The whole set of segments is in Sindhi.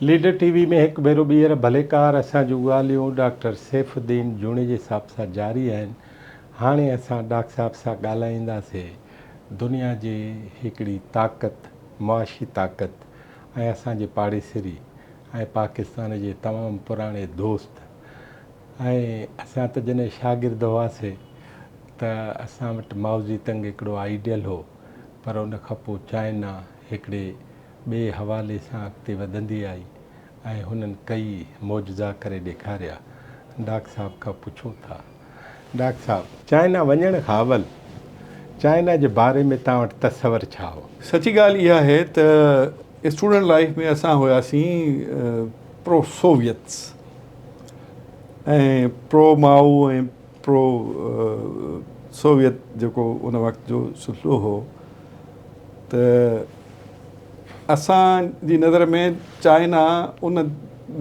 ليڊر ٽي وي ۾ هڪ ڀيرو ٻيهر ڀليڪار اسان جون ڳالهيون ڊاڪٽر سيف الدين جوڻيجي صاحب سان جاري آهن هاڻي اسان ڊاڪٽر صاحب سان ڳالهائينداسي دنيا جي هڪڙي طاقت معاشي طاقت ۽ اسان جي پاڙيسري ۽ پاڪستان جي تمام پراڻي دوست ۽ اسان ته جڏهن شاگرد هئاسي ته اسان وٽ مائوزي تنگ هڪڙو آئيڊيل هو پر ان کان پوء چائنا هڪڙي ٻئي حوالي سان اڳتي وڌندي آئي ۽ هنن ڪئي معجزا ڪري ڏيکاريا. ڊاڪٽر صاحب کان پڇون ٿا. ڊاڪٽر صاحب! چائنا وڃڻ کان اول چائنا جي باري ۾ توهان وٽ تصور ڇا هو؟ سچي ڳالهه اها آهي ته اسٽوڊنٽ لائيف ۾ اسان هياسين پرو سوويتس ۽ پرو مائو ۽ پرو سوويت جيڪو ان وقت جو سلسلو هو ته اسان جي نظر ۾ چائنا ان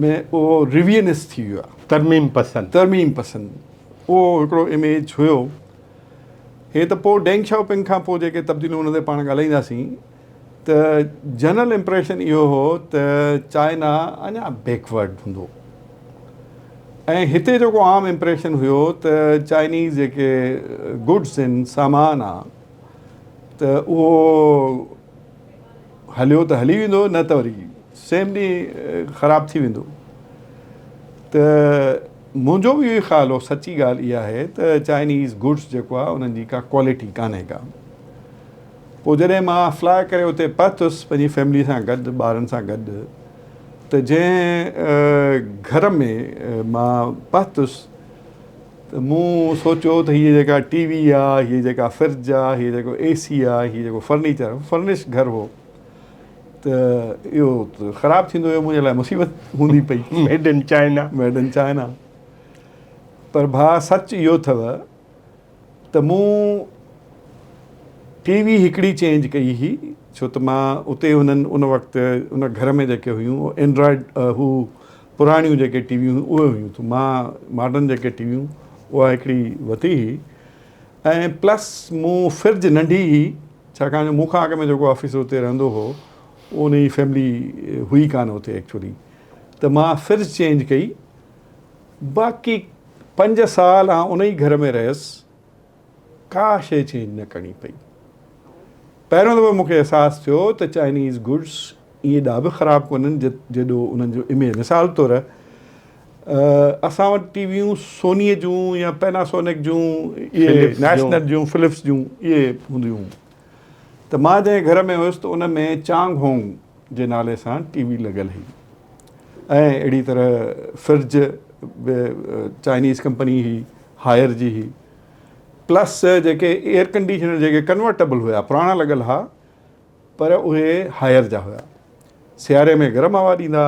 ۾ اهو ريوينسٽ ٿي ويو آهي. ترميم پسند. ترميم پسند اهو هڪڙو اميج هيو. هي ته پوء ڊينگ شائو پنگ کان پوء جيڪي تبديليون ان تي پاڻ ڳالهائينداسين ته جنرل امپريشن اهو هو ته چائنا اڃا بيڪورڊ هوندو ۽ هتي جيڪو عام امپريشن هيو ته چائنيز جيڪي گڊس آهن سامان آ ته اهو هليو ته هلي ويندو نه ته وري سيم ڏينهن خراب ٿي ويندو ته منهنجو به اهو خيال هو سچي ڳالهه اها آهي ته چائنيز گڊس جيڪو آهي انهن جي ڪا ڪوالٽي ڪانهي ڪا پوء جڏهن مان فلاء ڪري اتي پهتس پنهنجي فيملي سان گڏ ٻارن سان گڏ ته جنهن گهر ۾ مان پهتس ته مون سوچيو ته هيء جيڪا ٽي وي آ، هيء جيڪا فرج آ، هيء جيڪو اي سي آ، هيء جيڪو فرنيچر فرنش گهر هو ته اهو ته خراب ٿيندو ويو منهنجي لاء مصيبت هوندي پئي. Made in China. Made in China. پر ڀاء سچ اهو اٿو ته مون ٽي وي هڪڙي چينج ڪئي هئي ڇو ته مان اتي هنن ان وقت ان گهر ۾ جيڪي هيون اينڊرائڊ هو پراڻيون جيڪي ٽي ويون هيون اهي هيون ته مان ماڊرن جيڪي ٽي ويون اها هڪڙي وتي هئي ۽ پلس مون فرج ننڍي هئي ڇاڪاڻ جو مون کان اڳ ۾ جيڪو آفيسر اتي رهندو هو ان جي فيملي هئي ڪانه اتي ايڪچولي ته مان فرج چينج ڪئي باقي پنج سال آئون ان ئي گهر ۾ رهيس ڪا شيء چينج نه ڪرڻي پئي. پهريون دفعو مون کي احساس ٿيو ته چائنيز گڊس ايڏا به خراب ڪونهن جيڏو انهن جو اميج. مثال طور اسان وٽ ٽي ويون سوني جون يا پيناسونڪ جون اهي نيشنل جون فلپس جون اهي هونديون هيون ته مان جنهن گهر ۾ هيس ته ان ۾ چانگ هونگ جي نالي سان ٽي وي لڳل هئي ۽ اهڙي طرح فرج به چائنيز ڪمپني هئي هائر جي هئي پلس جيڪي ايئر ڪنڊيشنر جيڪي ڪنورٽيبل هيا پراڻا لڳل ها پر اهي هائر جا هيا سياري ۾ گرم هوا ڏيندا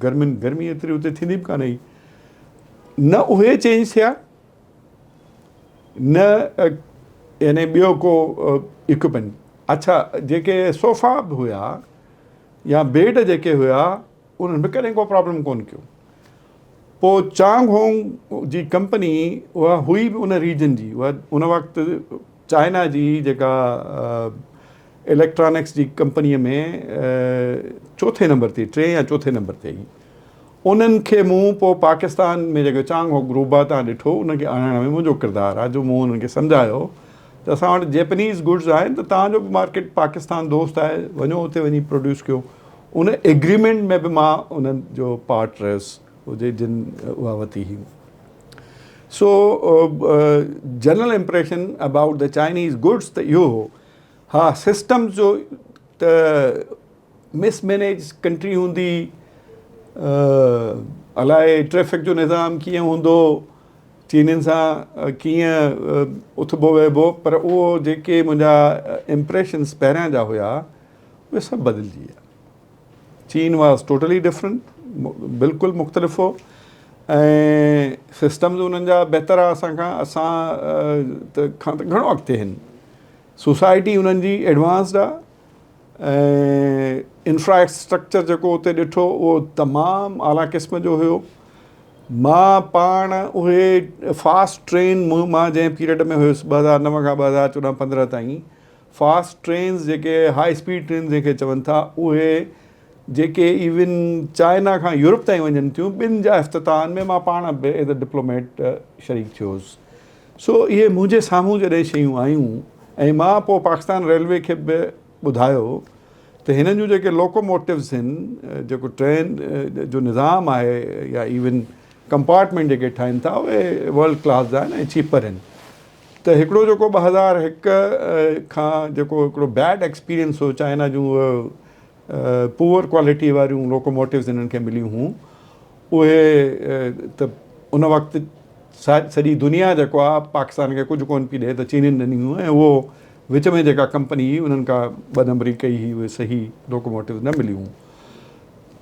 گرمين گرمي ايتري اتي ٿيندي به ڪانه هئي نه اهي چينج ٿيا نه يعني ٻيو ڪو اڪوپمينٽ اڇا جيڪي صوفا به هيا يا بيڊ جيڪي هيا انهن به ڪڏهن ڪو پرابلم ڪونه ڪيو پوء چانگ هونگ جي ڪمپني اها هئي به ان ريجن جي اها ان وقت چائنا جي جيڪا اليڪٽرانڪس جي ڪمپنيء ۾ چوٿين نمبر تي ٽئين يا چوٿين نمبر تي هئي انهن کي مون پوء پاڪستان ۾ جيڪو چانگ هونگ گروپ آهي تان ڏٺو ان کي آڻڻ ۾ منهنجو ڪردار آهي جو مون انهن کي سمجهايو ته اسان وٽ جيپنيز گڊز آهن ته توهان جو به مارڪيٽ پاڪستان دوست آهي وڃو اتي وڃي پروڊيوس ڪيو ان ايگريمينٽ ۾ به مان انهن جو پارٽ رهيس جي جن اها وتي هئي so general impression about the Chinese goods ته اهو هو ها سسٽم جو ته مس مينيج ڪنٽري هوندي الائي ٽريفڪ جو نظام ڪيئن هوندو چينين سان ڪيئن اٿبو ويهبو پر اهو جيڪي منهنجا امپريشنس پهريان جا هيا اهي سڀ بدلجي ويا. چين واز ٽوٽلي ڊفرنٽ بلڪل مختلف هو ۽ سسٽمز انهن جا بهتر آ اسان کان اسان ته کان ته گهڻو اڳتي آهن سوسائٽي انهن جي ايڊوانسڊ آ ۽ انفراسٽرڪچر جيڪو اتي ڏٺو اهو تمام اعليٰ قسم جو هيو مان پاڻ اهي فاسٽ ٽرين مان جنهن پيريڊ ۾ هيس 2009 کان 2014 15 تائين فاسٽ ٽرينز جيڪي هاء اسپيڊ ٽرينز جنهن کي چون ٿا اهي جيڪي ايون چائنا کان يورپ تائين وڃن ٿيون، ٻن جا افتتاحن ۾ مان پاڻ به ايز اي ڊپلوميٽ شريڪ ٿيو هوس. سو اهي منهنجي سامهون جڏهن شيون آيون ۽ مان پوء پاڪستان ريلوي کي به ٻڌايو ته هنن جون جيڪي لوڪوموٽوز آهن، جيڪو ٽرين جو نظام آهي يا ايون ڪمپارٽمينٽ جيڪي ٺاهين ٿا اهي ورلڊ ڪلاس جا آهن ۽ چيپر آهن. ته هڪڙو جيڪو 2001 کان جيڪو هڪڙو بيڊ ايڪسپيرينس هو چائنا جون اهي پوئر ڪوالٽي واريون لوڪوموٽوز هنن کي مليون هيون اهي ته ان وقت سڄي دنيا جيڪو آهي پاڪستان کي ڪجهه ڪونه پئي ڏئي ته چينين ڏنيون هيون ۽ اهو وچ ۾ جيڪا ڪمپني هئي انهن ڪا ٻه نمبري ڪئي هئي اهي صحيح لوڪوموٽوز نه مليون هيون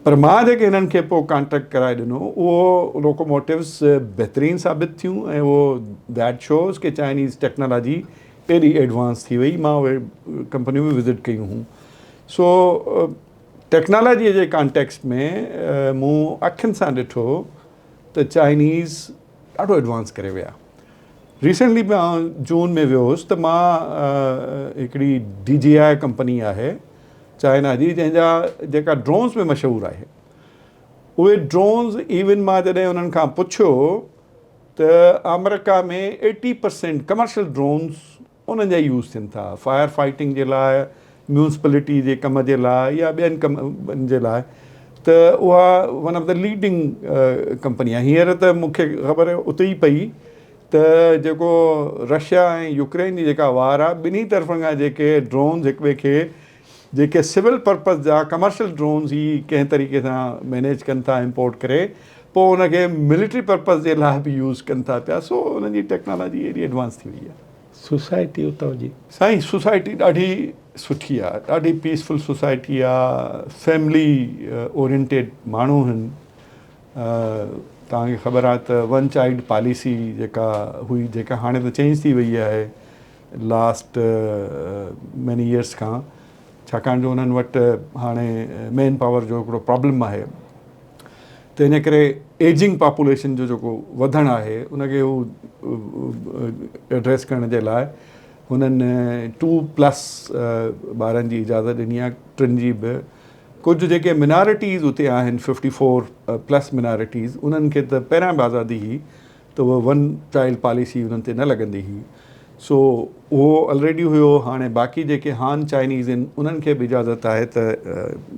پر مان جيڪي هنن کي پوء ڪانٽريڪٽ ڪرائي ڏنو اهو لوڪوموٽوز بهترين ثابت ٿيون ۽ اهو that shows K Chinese technology ايڏي ايڊوانس ٿي وئي مان اهي ڪمپنيون به وزٽ ڪيون هيون سو ٽيڪنالاجي جي ڪانٽيڪسٽ ۾ مون اکين سان ڏٺو ته چائنيز ڏاڍو ايڊوانس ڪري ويا ريسنٽلي مان جون ۾ ويو هوس ته مان هڪڙي ڊي جي آء ڪمپني آهي چائنا جي جنهن جا جيڪا ڊرونز ۾ مشهور آهي اهي ڊرونز ايون مان جڏهن انهن کان پڇيو ته آمريڪا ۾ 80% ڪمرشل ڊرونز انهن جا يوز ٿين ٿا فائر فائٽنگ جي لاء ميونسپلٽي جي ڪم جي لاء يا ٻين ڪمن جي لاء ته اها one of the leading company آهي هينئر ته مون کي خبر اتي ئي پئي ته جيڪو رشيا ۽ يوڪرين جي جيڪا وار آهي ٻنهي طرفن کان جيڪي ڊرونز هڪ ٻئي کي جيڪي سول پرپز جا ڪمرشل ڊرونز هي ڪنهن طريقي سان مينيج ڪن ٿا امپورٽ ڪري پوء ان کي ملٽري پرپز جي لاء به يوز ڪن ٿا پيا سو انهن جي ٽيڪنالاجي ايڏي ايڊوانس ٿي وئي آهي. سوسائٽي اتان جي. سائين سوسائٽي ڏاڍي سٺي آهي ڏاڍي پيسفل سوسائٽي آهي فيملي اورينٽيڊ ماڻهو آهن توهان کي خبر آهي ته ون چائلڊ پاليسي جيڪا هئي جيڪا هاڻي ته چينج ٿي وئي آهي لاسٽ ميني ايئرس کان ڇاڪاڻ جو انهن وٽ هاڻي مين پاور جو هڪڙو پرابلم آهي ته ان ڪري ايجنگ پاپوليشن جو جيڪو وڌڻ آهي ان کي هو ايڊريس ڪرڻ جي لاء هنن ٽو پلس ٻارن جي اجازت ڏني آهي ٽن جي به ڪجهه جيڪي منارٽيز اتي آهن ففٽي فور پلس منارٽيز انهن کي ته پهريان به آزادي هئي ته اهو ون چائلڊ پاليسي انهن تي نه لڳندي هئي سو اهو الريڊي هيو هاڻي باقي جيڪي هان چائنيز آهن انهن کي به اجازت آهي ته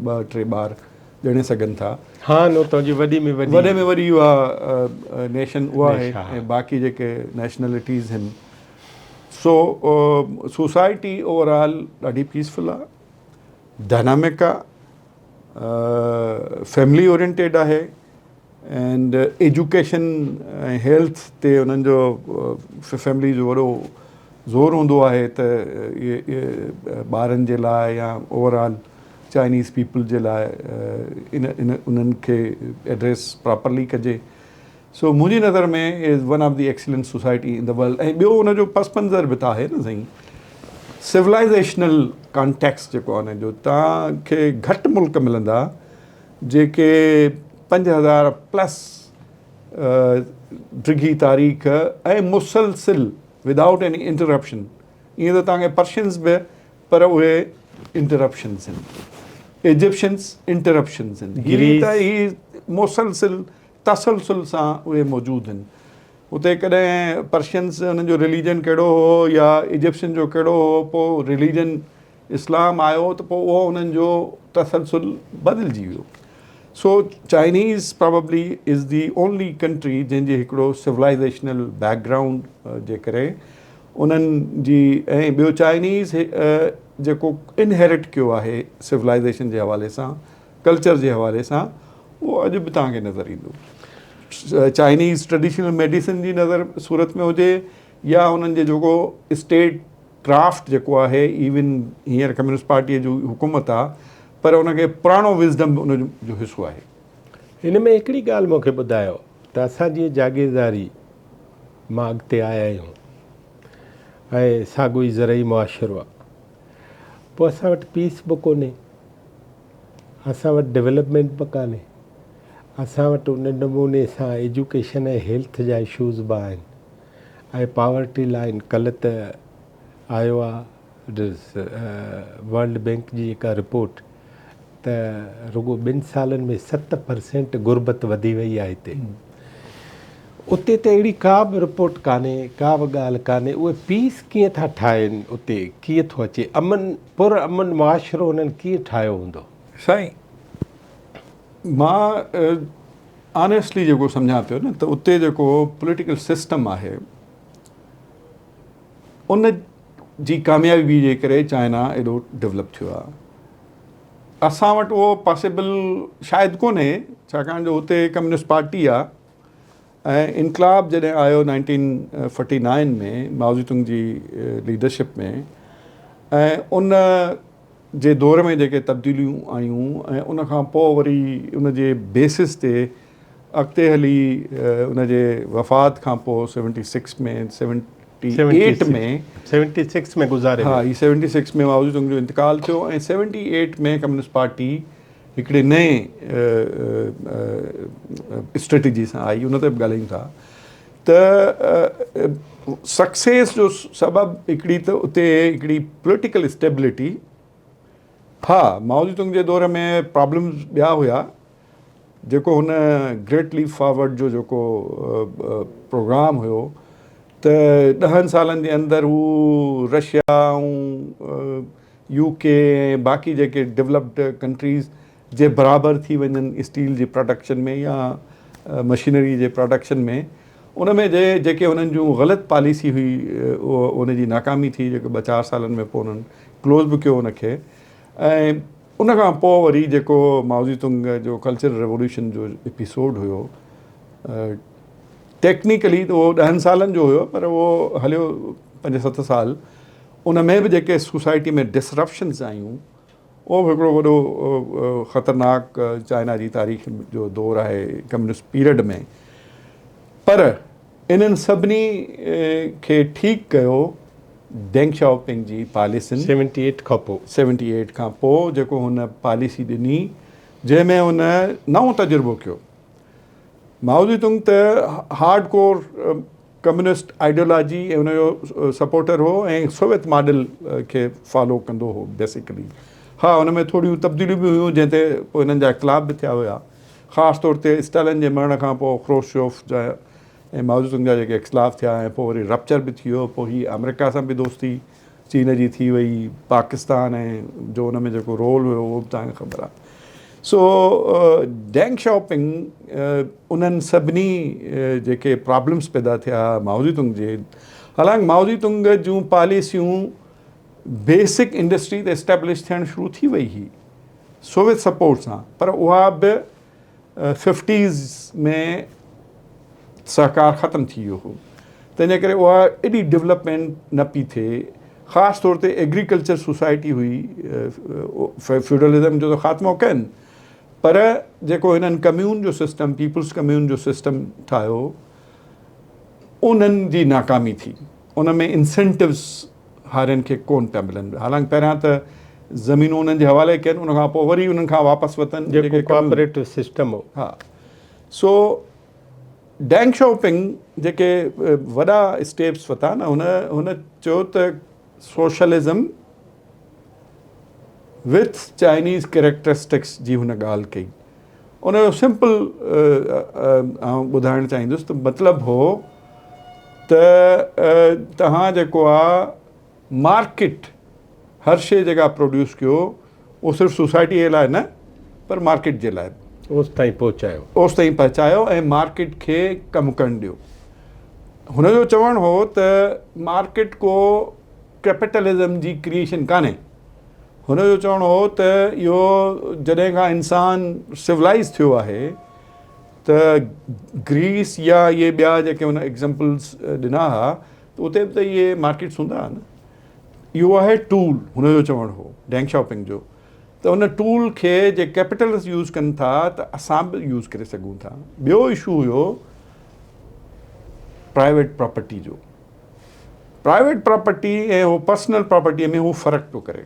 ٻه ٽي ٻار ڄڻي سگهن ٿا. هان اتان جي وڏي ۾ وڏي. وڏي ۾ وڏي اها نيشن اها آهي ۽ باقي جيڪي نيشنلٽيز آهن سو سوسائٽي اوور آل ڏاڍي پيسفل آهي. ڊائنامڪ آ فيملي اورينٽيڊ آهي اينڊ ايجوڪيشن ۽ هيلٿ تي انهن جو فيملي جو وڏو زور هوندو آهي ته اهي ٻارن جي لاء يا اوور آل چائنيز پيپل جي لاء ان انهن کي ايڊريس پراپرلي ڪجي سو منهنجي نظر ۾ is one of the excellent society in the world ۽ ٻيو ان جو پس منظر به ته آهي نه سائين سولائزيشنل ڪانٽيڪس جيڪو آهي ان جو توهان کي گهٽ ملڪ ملندا جيڪي 5000 پلس ڊگهي تاريخ ۽ مسلسل ودائوٽ ايني انٽرپشن ائين ته توهان کي پرشنز به پر اهي انٽرپشنز آهن ايجپشنز انٽرپشنز آهن هي ته هي مسلسل تسلسل سان اهي موجود آهن. اتي ڪڏهن پرشنز انهن جو رليجن ڪهڙو هو يا ايجپشن جو ڪهڙو هو پوء رليجن اسلام آيو ته پوء اهو انهن جو تسلسل بدلجي ويو. So Chinese probably is the only country جنهن جي هڪڙو سولائزيشنل بيڪ گرائونڊ جي ڪري انهن جي ۽ ٻيو چائنيز جيڪو انهيرٽ ڪيو آهي سولائزيشن جي حوالي سان ڪلچر جي حوالي سان اهو اڄ به توهان کي نظر ايندو. چائنيز ٽريڊيشنل ميڊيسن جي نظر صورت ۾ هجي يا انهن جي جيڪو اسٽيٽ ڪرافٽ جيڪو آهي ايون هينئر ڪميونسٽ پارٽيء جو حڪومت آهي پر ان کي پراڻو وزڊم به ان جو حصو آهي. هن ۾ هڪڙي ڳالهه مون کي ٻڌايو ته اسان جيئن جاگيرداري مان اڳتي آيا آهيون ۽ ساڳيو ئي زرعي معاشرو آهي پوء اسان وٽ پيس به ڪونهي اسان وٽ ڊولپمينٽ به ڪانهي، اسان وٽ ان نموني سان ايجوڪيشن ۽ هيلٿ جا اشوز به آهن ۽ پاورٽي لائن ڪلهه ته آيو آ ورلڊ بينڪ جي جيڪا رپورٽ ته رڳو ٻن سالن ۾ 7% غربت وڌي وئي آهي هتي. اتي ته اهڙي ڪا به رپورٽ ڪانهي، ڪا به ڳالهه ڪانهي، اهي پيس ڪيئن ٿا ٺاهين، اتي ڪيئن ٿو اچي امن، پر امن معاشرو انهن ڪيئن ٺاهيو هوندو؟ سائين مان آنيسٽلي جيڪو سمجهان پيو نه ته اتي جيڪو پوليٽيڪل سسٽم آهي ان جي ڪاميابي جي ڪري چائنا ايڏو ڊولپ ٿيو آهي. اسان وٽ اهو پاسيبل شايد ڪونهي ڇاڪاڻ جو اتي ڪميونسٽ پارٽي آهي ۽ انقلاب جڏهن آيو نائنٽين فورٽي نائن ۾ مائوزي تنگ جي ليڊرشپ ۾ ۽ ان جي دور ۾ جيڪي تبديليون آيون ۽ ان کان پوء وري ان جي بيسس تي اڳتي هلي ان جي وفات کان پوء سيونٽي سڪس ۾ سيونٽي ايٽ ۾ 76 ۾ گذاري ها هي 76 ۾ مائوزي تنگ جو انتقال ٿيو ۽ 78 ۾ ڪميونسٽ پارٽي هڪڙي نئين اسٽريٽجي سان آئي ان تي به ڳالهايون ٿا ته سڪسيس جو سبب هڪڙي ته اتي هڪڙي پوليٽيڪل اسٽيبلٽي ها مائوزي تنگ جي دور ۾ پرابلمز ٻيا هيا جيڪو هن گريٽ ليپ فارورڊ جو جيڪو پروگرام هيو ته ڏهن سالن جي اندر هو رشيا ۽ يو ڪي ۽ باقي جيڪي ڊولپڊ ڪنٽريز جي برابر ٿي وڃن اسٽيل جي پراڊڪشن ۾ يا مشينري جي پراڊڪشن ۾ ان ۾ جي جيڪي انهن جون غلط پاليسي هئي ان جي ناڪامي ٿي جيڪو ٻه چار سالن ۾ پوء انهن ڪلوز به ڪيو ان کي ۽ ان کان پوء وري جيڪو مائوزي تنگ جو ڪلچرل ريولوشن جو ايپيسوڊ هيو ٽيڪنيڪلي ته اهو ڏهن سالن جو هيو پر اهو هليو پنج ست سال ان ۾ به جيڪي سوسائٽي ۾ ڊسرپشنز آيون اهو به هڪڙو وڏو خطرناڪ چائنا جي تاريخ جو دور آهي ڪميونسٽ پيريڊ ۾ پر انهن سڀني کي ٺيڪ ڪيو ڊينگ شائو پنگ جي پاليسين. سيونٽي ايٽ کان پوء. سيونٽي ايٽ کان پوء جيڪو هن پاليسي ڏني جنهن ۾ هن نئون تجربو ڪيو. مائوزي تنگ ته هارڊ ڪور ڪميونسٽ آئيڊيالاجي ۽ ان جو سپورٽر هو ۽ سوويت ماڊل کي فالو ڪندو هو بيسيڪلي. ها ان ۾ ٿوريون تبديليون به هيون جنهن تي پوء هنن جا اختلاف به ٿيا هيا. خاص طور تي اسٽالن جي مرڻ کان پوء خروشچوف جا ۽ مائوزيتنگ جا جيڪي اختلاف ٿيا ۽ پوء وري رپچر به ٿي ويو پوء هي آمريڪا سان به دوستي چين جي ٿي وئي پاڪستان ۽ جو ان ۾ جيڪو رول هيو اهو به توهان کي خبر آهي سو ڊينگ شائوپنگ انهن سڀني جيڪي پرابلمس پيدا ٿيا مائوزيتنگ جي حالانڪ مائوزيتنگ جون پاليسيون بيسڪ انڊسٽري ته اسٽيبلش ٿيڻ شروع ٿي وئي هئي سوويت سپورٽ سان پر اها به ففٽيز ۾ سهڪار ختم ٿي ويو هو تنهن جي ڪري اها ايڏي ڊولپمينٽ نه پي ٿئي خاص طور تي ايگريڪلچر سوسائٽي هئي فيوڊلزم جو ته خاتمو ڪين پر جيڪو هنن ڪميون جو سسٽم پيپلز ڪميون جو سسٽم ٺاهيو انهن جي ناڪامي ٿي ان ۾ انسينٽوز هارين کي ڪونه پيا ملن. حالانڪ پهريان ته زمينون انهن جي حوالي ڪين، ان کان پوء وري انهن کان واپس وتن. جيڪو ڪوآپريٽو سسٽم هو. ها. سو ڊينگ شائوپنگ جيڪي وڏا اسٽيپس وتا نه هن هن چيو ته سوشلزم وٿ چائنيز ڪريڪٽرسٽڪس جي هن ڳالهه ڪئي. ان جو سمپل آئون ٻڌائڻ چاهيندس ته مطلب هو ته توهان جيڪو آ مارڪيٽ هر شي جيڪا پروڊيوس ڪيو اهو صرف سوسائٽي جي لاء نه پر مارڪيٽ جي لاء اوس تائين پهچايو اوس تائين پهچايو ۽ مارڪيٽ کي ڪم ڪرڻ ڏيو هن جو چوڻ هو ته مارڪيٽ ڪو ڪيپيٽلزم جي ڪريئيشن ڪانهي هن جو چوڻ هو ته اهو جڏهن کان انسان سولائيز ٿيو آهي ته گريس يا اهي ٻيا جيڪي هن ايگزامپلس ڏنا ها ته اتي به ته اهي مارڪيٽس هوندا ها نه اهو آهي ٽول هن جو چوڻ هو ڊينگ شائوپنگ جو ته ان ٽول کي جي ڪيپيٽلسٽ يوز ڪن ٿا ته اسان به يوز ڪري سگهون ٿا ٻيو اشو هيو پرائيويٽ پراپرٽي جو پرائيويٽ پراپرٽي ۽ هو پرسنل پراپرٽي ۾ هو فرق پيو ڪري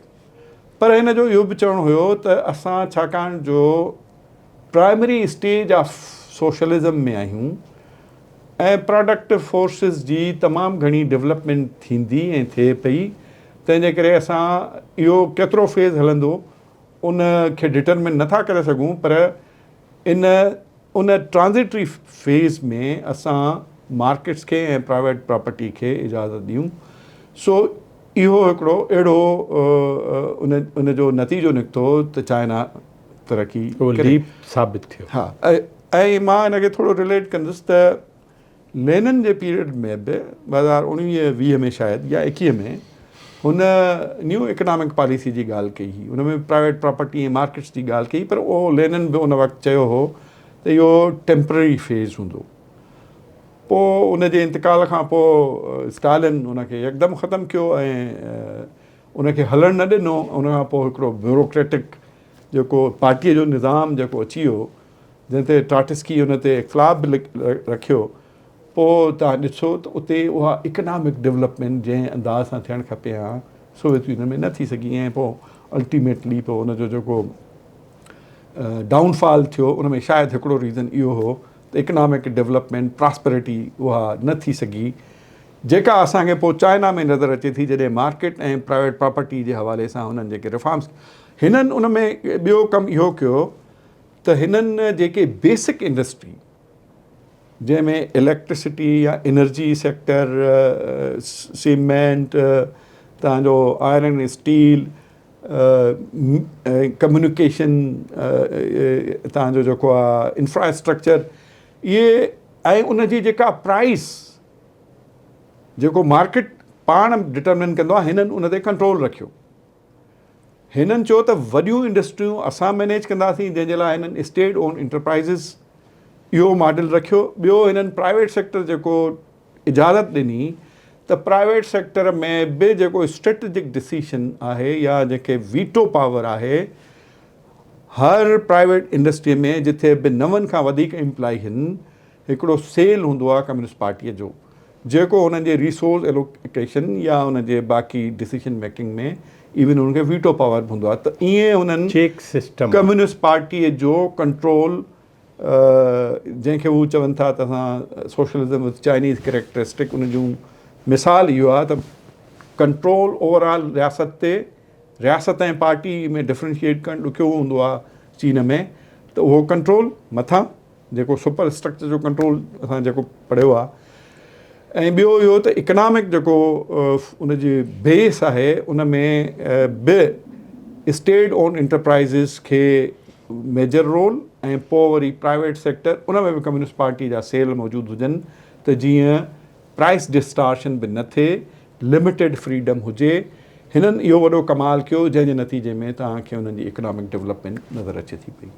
پر هن جو اهو به چوڻ هيو ته اسان ڇاڪاڻ جو پرائمري اسٽيج آف سوشلزم ۾ آهيون ۽ پراڊڪٽو فورسز جي تمام گهڻي ڊولپمينٽ ٿيندي ۽ ٿئي پئي تنهن جي ڪري اسان اهو ڪيترو فيز هلندو ان کي ڊٽرمن نٿا ڪري سگهون پر ان ان ٽرانزٽري فيز ۾ اسان مارڪيٽس کي ۽ پرائيويٽ پراپرٽي کي اجازت ڏيون سو اهو هڪڙو اهڙو ان ان جو نتيجو نڪتو ته چائنا ترقي اهو ليپ ثابت ٿيو. ها ۽ مان ان کي ٿورو رليٽ ڪندس ته لينن جي پيريڊ ۾ به 2019 20 ۾ شايد يا 21 ۾ هن نيو اڪنامڪ پاليسي جي ڳالهه ڪئي هئي ان ۾ پرائيويٽ پراپرٽي ۽ مارڪيٽس جي ڳالهه ڪئي پر اهو لينن به ان وقت چيو هو ته اهو ٽيمپرري فيز هوندو پوء ان جي انتقال کان پوء اسٽالن ان کي يڪدم ختم ڪيو ۽ ان کي هلڻ نه ڏنو ان کان پوء هڪڙو بيوروڪريٽڪ جيڪو پارٽيء جو نظام جيڪو اچي ويو جنهن تي ٽراٽسڪي ان تي اختلاف به رکيو، پوء توهان ڏسو ته اتي اها اڪنامڪ ڊولپمينٽ جنهن انداز سان ٿيڻ کپي ها سوويت يونين ۾ نه ٿي سگهي ۽ پوء الٽيميٽلي پوء ان جو جيڪو ڊائون فال ٿيو ان ۾ شايد هڪڙو ريزن اهو هو ته اڪنامڪ ڊولپمينٽ پراسپرٽي اها نه ٿي سگهي جيڪا اسان کي پوء چائنا ۾ نظر اچي ٿي جڏهن مارڪيٽ ۽ پرائيويٽ پراپرٽي جي حوالي سان هنن جيڪي ريفارمس هنن ان ۾ ٻيو ڪم اهو ڪيو ته هنن جيڪي بيسڪ انڊسٽري جنهن ۾ اليڪٽرسٽي يا انرجي سيڪٽر، سيمينٽ، تان جو آئرن اسٽيل، ڪميونيڪيشن تان جو جيڪو آ انفراسٽرڪچر اهي ۽ ان جي جيڪا پرائس جيڪو مارڪيٽ پاڻ ڊٽرمن ڪندو آ هنن ان تي ڪنٽرول رکيو. هنن چيو ته وڏيون انڊسٽريون اسان مئنيج ڪنداسين جنهن جي لاء هنن اسٽيٽ اون انٽرپرائزز اهو ماڊل رکيو ٻيو هنن پرائيويٽ سيڪٽر جيڪو اجازت ڏني ته پرائيويٽ سيڪٽر ۾ به جيڪو اسٽريٽجڪ ڊسيشن آهي يا جنهن کي ويٽو پاور آهي هر پرائيويٽ انڊسٽري ۾ جٿي به نون کان وڌيڪ امپلائي هن هڪڙو سيل هوندو آهي ڪميونسٽ پارٽيء جو جيڪو انهن جي ريسورس ايلوڪيشن يا ان جي باقي ڊسيشن ميڪنگ ۾ ايون انهن کي ويٽو پاور به هوندو آهي ته ائين انهن چيڪ سسٽم ڪميونسٽ پارٽيء جو ڪنٽرول جنهن کي هو چون ٿا ته اسان سوشلزم وٿ چائنيز ڪريڪٽرسٽڪ ان جون مثال اهو آهي ته ڪنٽرول اوور آل رياست تي رياست ۽ پارٽي ۾ ڊفرنشيئيٽ ڪرڻ ڏکيو هوندو آهي چين ۾ ته اهو ڪنٽرول مٿان جيڪو سپر اسٽرڪچر جو ڪنٽرول اسان جيڪو پڙهيو آهي ۽ ٻيو اهو ته اڪنامڪ جيڪو ان جي بيس آهي ان ۾ به اسٽيٽ اون انٽرپرائزز کي ميجر رول ۽ پوء وري پرائيويٽ سيڪٽر ان ۾ به ڪميونسٽ پارٽي جا سيل موجود هجن ته جيئن پرائس ڊسٽارشن به نه ٿئي، لميٽيڊ فريڊم هجي، هنن اهو وڏو ڪمال ڪيو جنهن جي نتيجي ۾ توهان کي انهن جي اڪنامڪ ڊولپمينٽ نظر اچي ٿي پئي.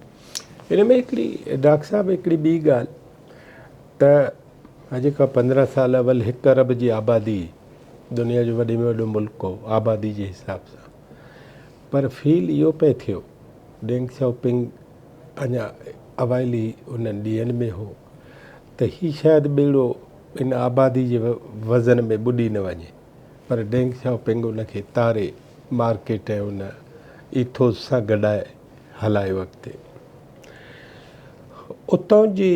ان ۾ هڪڙي ڊاڪٽر صاحب هڪڙي ٻي ڳالهه ته اڄ کان 15 سال اول هڪ ارب جي آبادي دنيا جو وڏي ۾ وڏو ملڪ هو آبادي جي حساب سان پر فيل اهو پئي ٿيو ڊينگ شائو پنگ اڃا اوائلي انهن ڏينهن ۾ هو ته هي شايد ٻيڙو ان آبادي جي وزن ۾ ٻڏي نه وڃي پر ڊينگ شائو پنگ ان کي تاري مارڪيٽ ۽ ان ايٿوس سان گڏائي هلايو اڳتي. اتان جي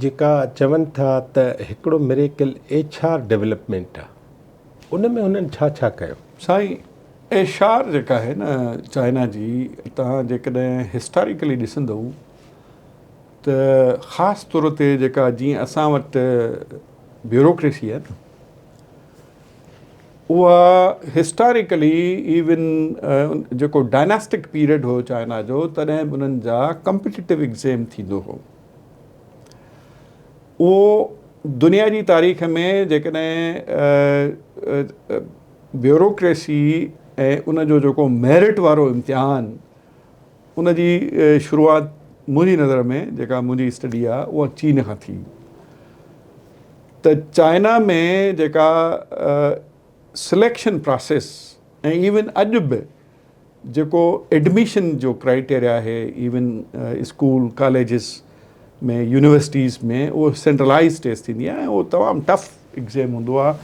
جيڪا چون ٿا ته هڪڙو مريڪل ايڇ آر ڊولپمينٽ آ ان ۾ هنن ڇا ڇا ڪيو؟ سائين ايڇ آر جيڪا آهي نه چائنا جي توهان جيڪڏهن هسٽاريڪلي ڏسندؤ ته خاص طور تي جيڪا جيئن اسان وٽ بيوروڪريسي آهي نه اها هسٽاريڪلي ايون جيڪو ڊائناسٽڪ پيريڊ هو چائنا جو تڏهن به انهن جا ڪمپيٽيٽو ايگزيم ٿيندو هو اهو دنيا جي تاريخ ۾ جيڪڏهن بيوروڪريسي ۽ ان جو جيڪو ميرٽ وارو امتحان ان جي شروعات منهنجي نظر ۾ جيڪا منهنجي اسٽڊي آهي اها چين کان ٿي ته چائنا ۾ جيڪا سليڪشن پراسيس ۽ ايون اڄ به جيڪو ايڊميشن جو ڪرائيٽيريا آهي ايون اسڪول ڪاليجز ۾ يونيورسٽيز ۾ اهو سينٽرلائز ٽيسٽ ٿيندي آهي ۽ اهو تمام ٽف ايگزيم هوندو آهي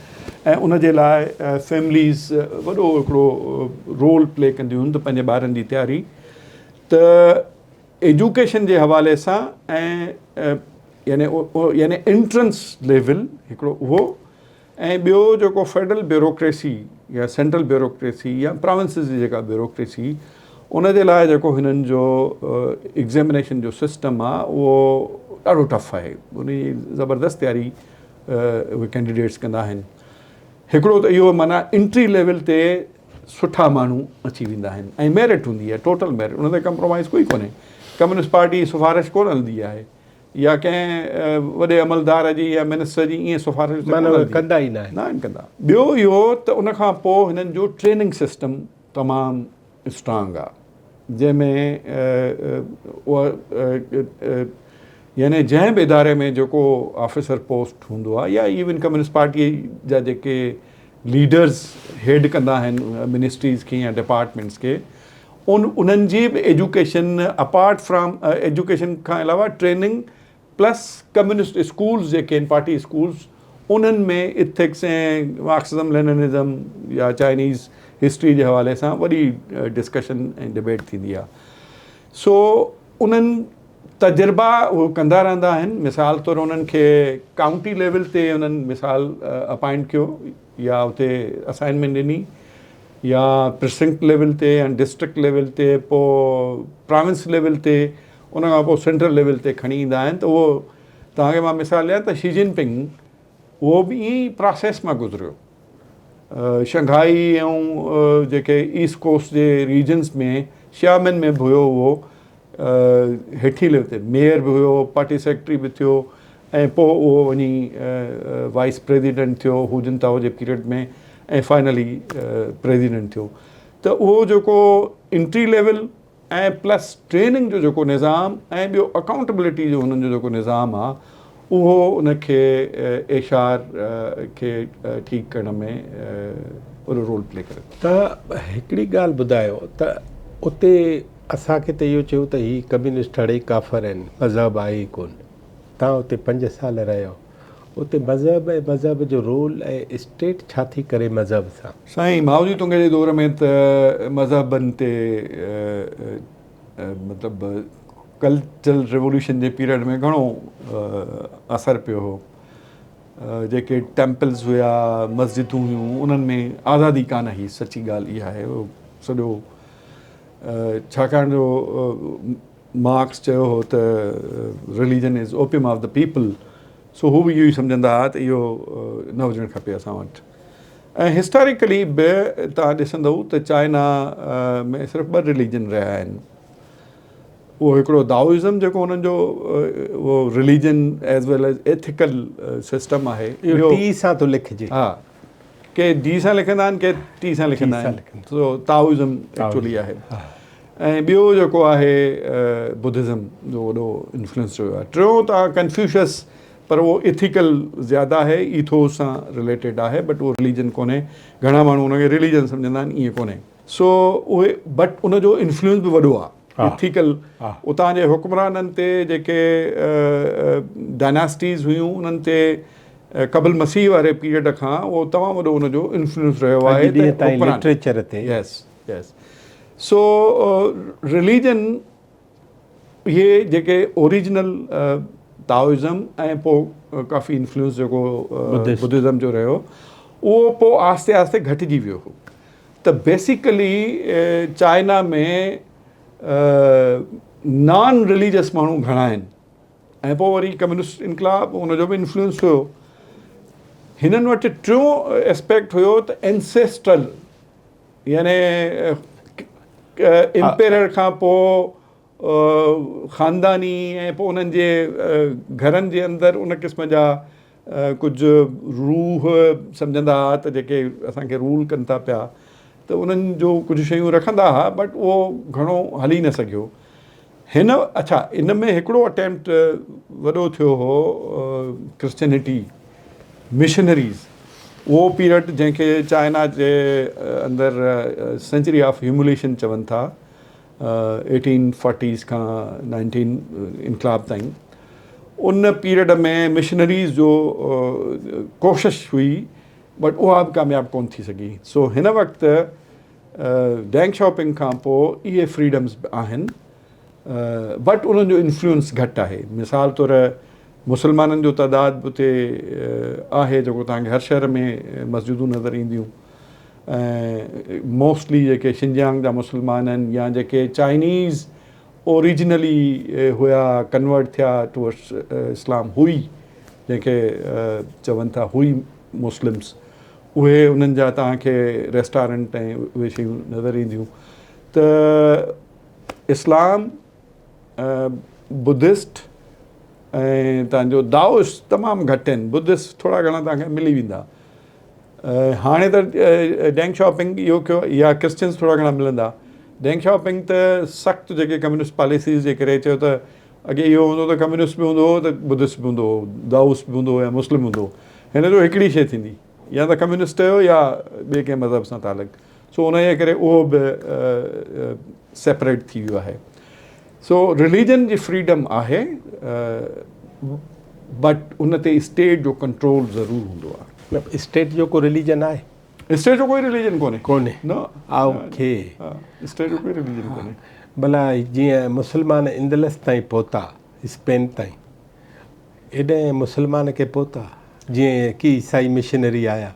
۽ ان جي لاء فيمليز وڏو هڪڙو رول پلي ڪنديون آهن ته پنهنجي ٻارن جي تياري ته ايجوڪيشن جي حوالي سان ۽ يعني يعني انٽرنس ليول هڪڙو اهو ۽ ٻيو جيڪو فيڊرل بيوروڪريسي يا سينٽرل بيوروڪريسي يا پراونسز جي جيڪا بيوروڪريسي ان جي لاء جيڪو هنن جو ايگزيمينيشن جو سسٽم آ اهو ڏاڍو ٽف آهي ان جي زبردست تياري اهي ڪينڊيڊيٽس ڪندا آهن هڪڙو ته اهو معنيٰ انٽري ليول تي سٺا ماڻهو اچي ويندا آهن ۽ ميرٽ هوندي آهي ٽوٽل ميرٽ ان تي ڪمپرومائز ڪوئي ڪونهي ڪميونسٽ پارٽي سفارش ڪونه هلندي آهي يا ڪنهن وڏي عملدار جي يا منسٽر جي ائين سفارش معنيٰ ڪندا ئي ناهن ناهن ڪندا ٻيو اهو ته ان کان پوء هنن جو ٽريننگ سسٽم تمام اسٽرانگ آ جنهن ۾ اها يعني جنهن به اداري ۾ جيڪو آفيسر پوسٽ هوندو آ يا ايون ڪميونسٽ پارٽي جا جيڪي ليڊرز هيڊ ڪندا آهن منسٽريز کي يا ڊپارٽمينٽس کي ان انهن جي به ايجوڪيشن اپارٽ فرام ايجوڪيشن کان علاوه ٽريننگ پلس ڪميونسٽ اسڪولز جيڪي آهن پارٽي اسڪولز انهن ۾ ايٿڪس ۽ مارڪسزم ليننزم يا چائنيز هسٽري جي حوالي سان وڏي ڊسڪشن ۽ ڊبيٽ ٿيندي آهي سو انهن تجربا اهو ڪندا رهندا آهن مثال طور انهن کي ڪائونٽي ليول تي انهن مثال اپائنٽ ڪيو يا اتي اسائنمينٽ ڏني يا پرسنڪٽ ليول تي يا ڊسٽرڪٽ ليول تي پوء پراونس ليول تي ان کان پوء سينٽرل ليول تي کڻي ايندا آهن ته اهو توهان کي مان مثال ڏيان ته شي جن پنگ اهو به ائين ئي پراسيس مان گذريو شنگهائي ۽ جيڪي ايسٽ ڪوسٽ جي ريجنس ۾ شيامن ۾ به هيو اهو هيٺين ليول تي ميئر به هيو پارٽي سيڪريٽري به ٿيو ۽ پوء اهو وڃي وائيس پريزيڊنٽ ٿيو هو جن تائو جي پيريڊ ۾ ۽ فائنلي پريزيڊنٽ ٿيو ته اهو جيڪو انٽري ليول ۽ پلس ٽريننگ جو جيڪو نظام ۽ ٻيو اڪائونٽبلٽي جو هنن جو جيڪو نظام آ اهو ان کي ايڇ آر کي ٺيڪ ڪرڻ ۾ وڏو رول پلي ڪري ٿو. ته هڪڙي ڳالهه ٻڌايو ته اتي اسان کي ته اهو چيو ته هي ڪميونسٽ هڙئي ڪافر آهن مذهب آهي ئي ڪونه تان اتي 5 سال رهيو اتي مذهب ۽ مذهب جو رول ۽ اسٽيٽ ڇا ٿي ڪري مذهب سان؟ سائين مائو زي تنگ جي دور ۾ ته مذهبن تي مطلب ڪلچرل ريولوشن جي پيريڊ ۾ گهڻو اثر پيو هو جيڪي ٽيمپلز هيا مسجدون هيون انهن ۾ آزادي ڪانه هئي سچي ڳالهه اها آهي سڄو ڇاڪاڻ جو مارڪس چيو هو ته religion is opium of the people سو هو به اهو ئي سمجهندا هئا ته اهو نه هجڻ کپي اسان وٽ ۽ هسٽاريڪلي به توهان ڏسندو ته چائنا ۾ صرف ٻه رليجن رهيا آهن اهو هڪڙو دائوزم جيڪو انهن جو اهو religion as well as ethical system آهي اهو ٽي سان ٿو لکجي ها ڪي ڊي سان لکندا آهن ڪي ٽي سان لکندا آهن سو تائوزم ايڪچولي آهي ۽ ٻيو جيڪو آهي بدهزم جو وڏو انفلوئنس رهيو آهي ٽيون ته ڪنفيوشس پر اهو ايٿيڪل زياده آهي ايٿوس سان رليٽيڊ آهي بٽ اهو رليجن ڪونهي گهڻا ماڻهو ان کي رليجن سمجهندا آهن ائين ڪونهي سو اهي بٽ ان جو انفلوئنس به وڏو آهي ايٿيڪل اتان جي حڪمرانن تي جيڪي ڊائناسٽيز هيون انهن تي قبل مسيح واري پيريڊ کان اهو تمام وڏو ان جو انفلوئنس رهيو آهي لٽريچر تي يس يس سو رليجن اهي جيڪي اوريجنل تائوزم ۽ پوء ڪافي انفلوئنس جيڪو بدهزم جو رهيو اهو پوء آهستي آهستي گهٽجي ويو هو ته بيسيڪلي چائنا ۾ نان رليجس ماڻهو گهڻا آهن ۽ پوء وري ڪميونسٽ انقلاب ان جو به انفلوئنس هيو هنن وٽ ٽيون اسپيڪٽ هيو ته انسيسٽرل يعني امپيرر کان پوء خانداني ۽ پوء انهن جي گهرن جي اندر ان قسم جا ڪجهه روح سمجهندا هئا ته جيڪي اسان کي رول ڪن ٿا پيا ته انهن جو ڪجهه شيون رکندا هئا بٽ اهو گهڻو هلي نه سگهيو هن اڇا ان ۾ هڪڙو اٽيمپٽ وڏو ٿيو هو ڪرسچينٽي مشنريز اهو پيريڊ جنهن کي چائنا جي اندر سينچري آف هيومليشن چون ٿا ايٽين فورٽيز کان نائنٽين انقلاب تائين ان پيريڊ ۾ مشنريز جو ڪوشش هئي بٽ اها به ڪامياب ڪون ٿي سگهي سو هن وقت ڊينگ شاپنگ کان پوء اهي فريڊمز به آهن بٽ انهن جو انفلوئنس گهٽ آهي مثال طور مسلمانن جو تعداد به اتي آهي جيڪو توهان کي هر شهر ۾ مسجدون نظر اينديون ۽ موسٽلي جيڪي شنجيانگ جا مسلمان آهن يا جيڪي چائنيز اوريجنلي هيا ڪنورٽ ٿيا ٽوورڊس اسلام هئي جنهن کي چون ٿا هئي مسلمس اهي انهن جا توهان کي ريسٽارنٽ ۽ اهي شيون نظر اينديون ته اسلام بدسٽ ۽ توهان جو دائوس تمام گهٽ آهن بدسٽ ٿورا گهڻا توهان کي ملي ويندا هاڻي ته ڊينگ شاپنگ اهو ڪيو يا ڪرسچنس ٿورا گهڻا ملندا ڊينگ شاپنگ ته سخت جيڪي ڪميونسٽ پاليسيز جي ڪري چيو ته اڳي اهو هوندو ته ڪميونسٽ به هوندو هو ته بدسٽ به هوندو هو دائوس به هوندو هو يا مسلم هوندو هو هن جو هڪڙي شي ٿيندي يا ته ڪميونسٽ آهيو يا ٻئي ڪنهن مذهب سان تعلق سو ان جي ڪري اهو به سيپريٽ ٿي ويو آهي سو رليجن جي فريڊم آهي بٽ ان تي اسٽيٽ جو ڪنٽرول ضرور هوندو آهي. مطلب اسٽيٽ جو ڪو رليجن آهي؟ اسٽيٽ جو ڪوئي رليجن ڪونهي. ڪونهي. نه. اوڪي. اسٽيٽ جو ڪوئي رليجن ڪونهي. ڀلا جيئن مسلمان اندلس تائين پهتا اسپين تائين ايڏهن مسلمان ڪي پهتا جيئن ڪي عيسائي مشنري آيا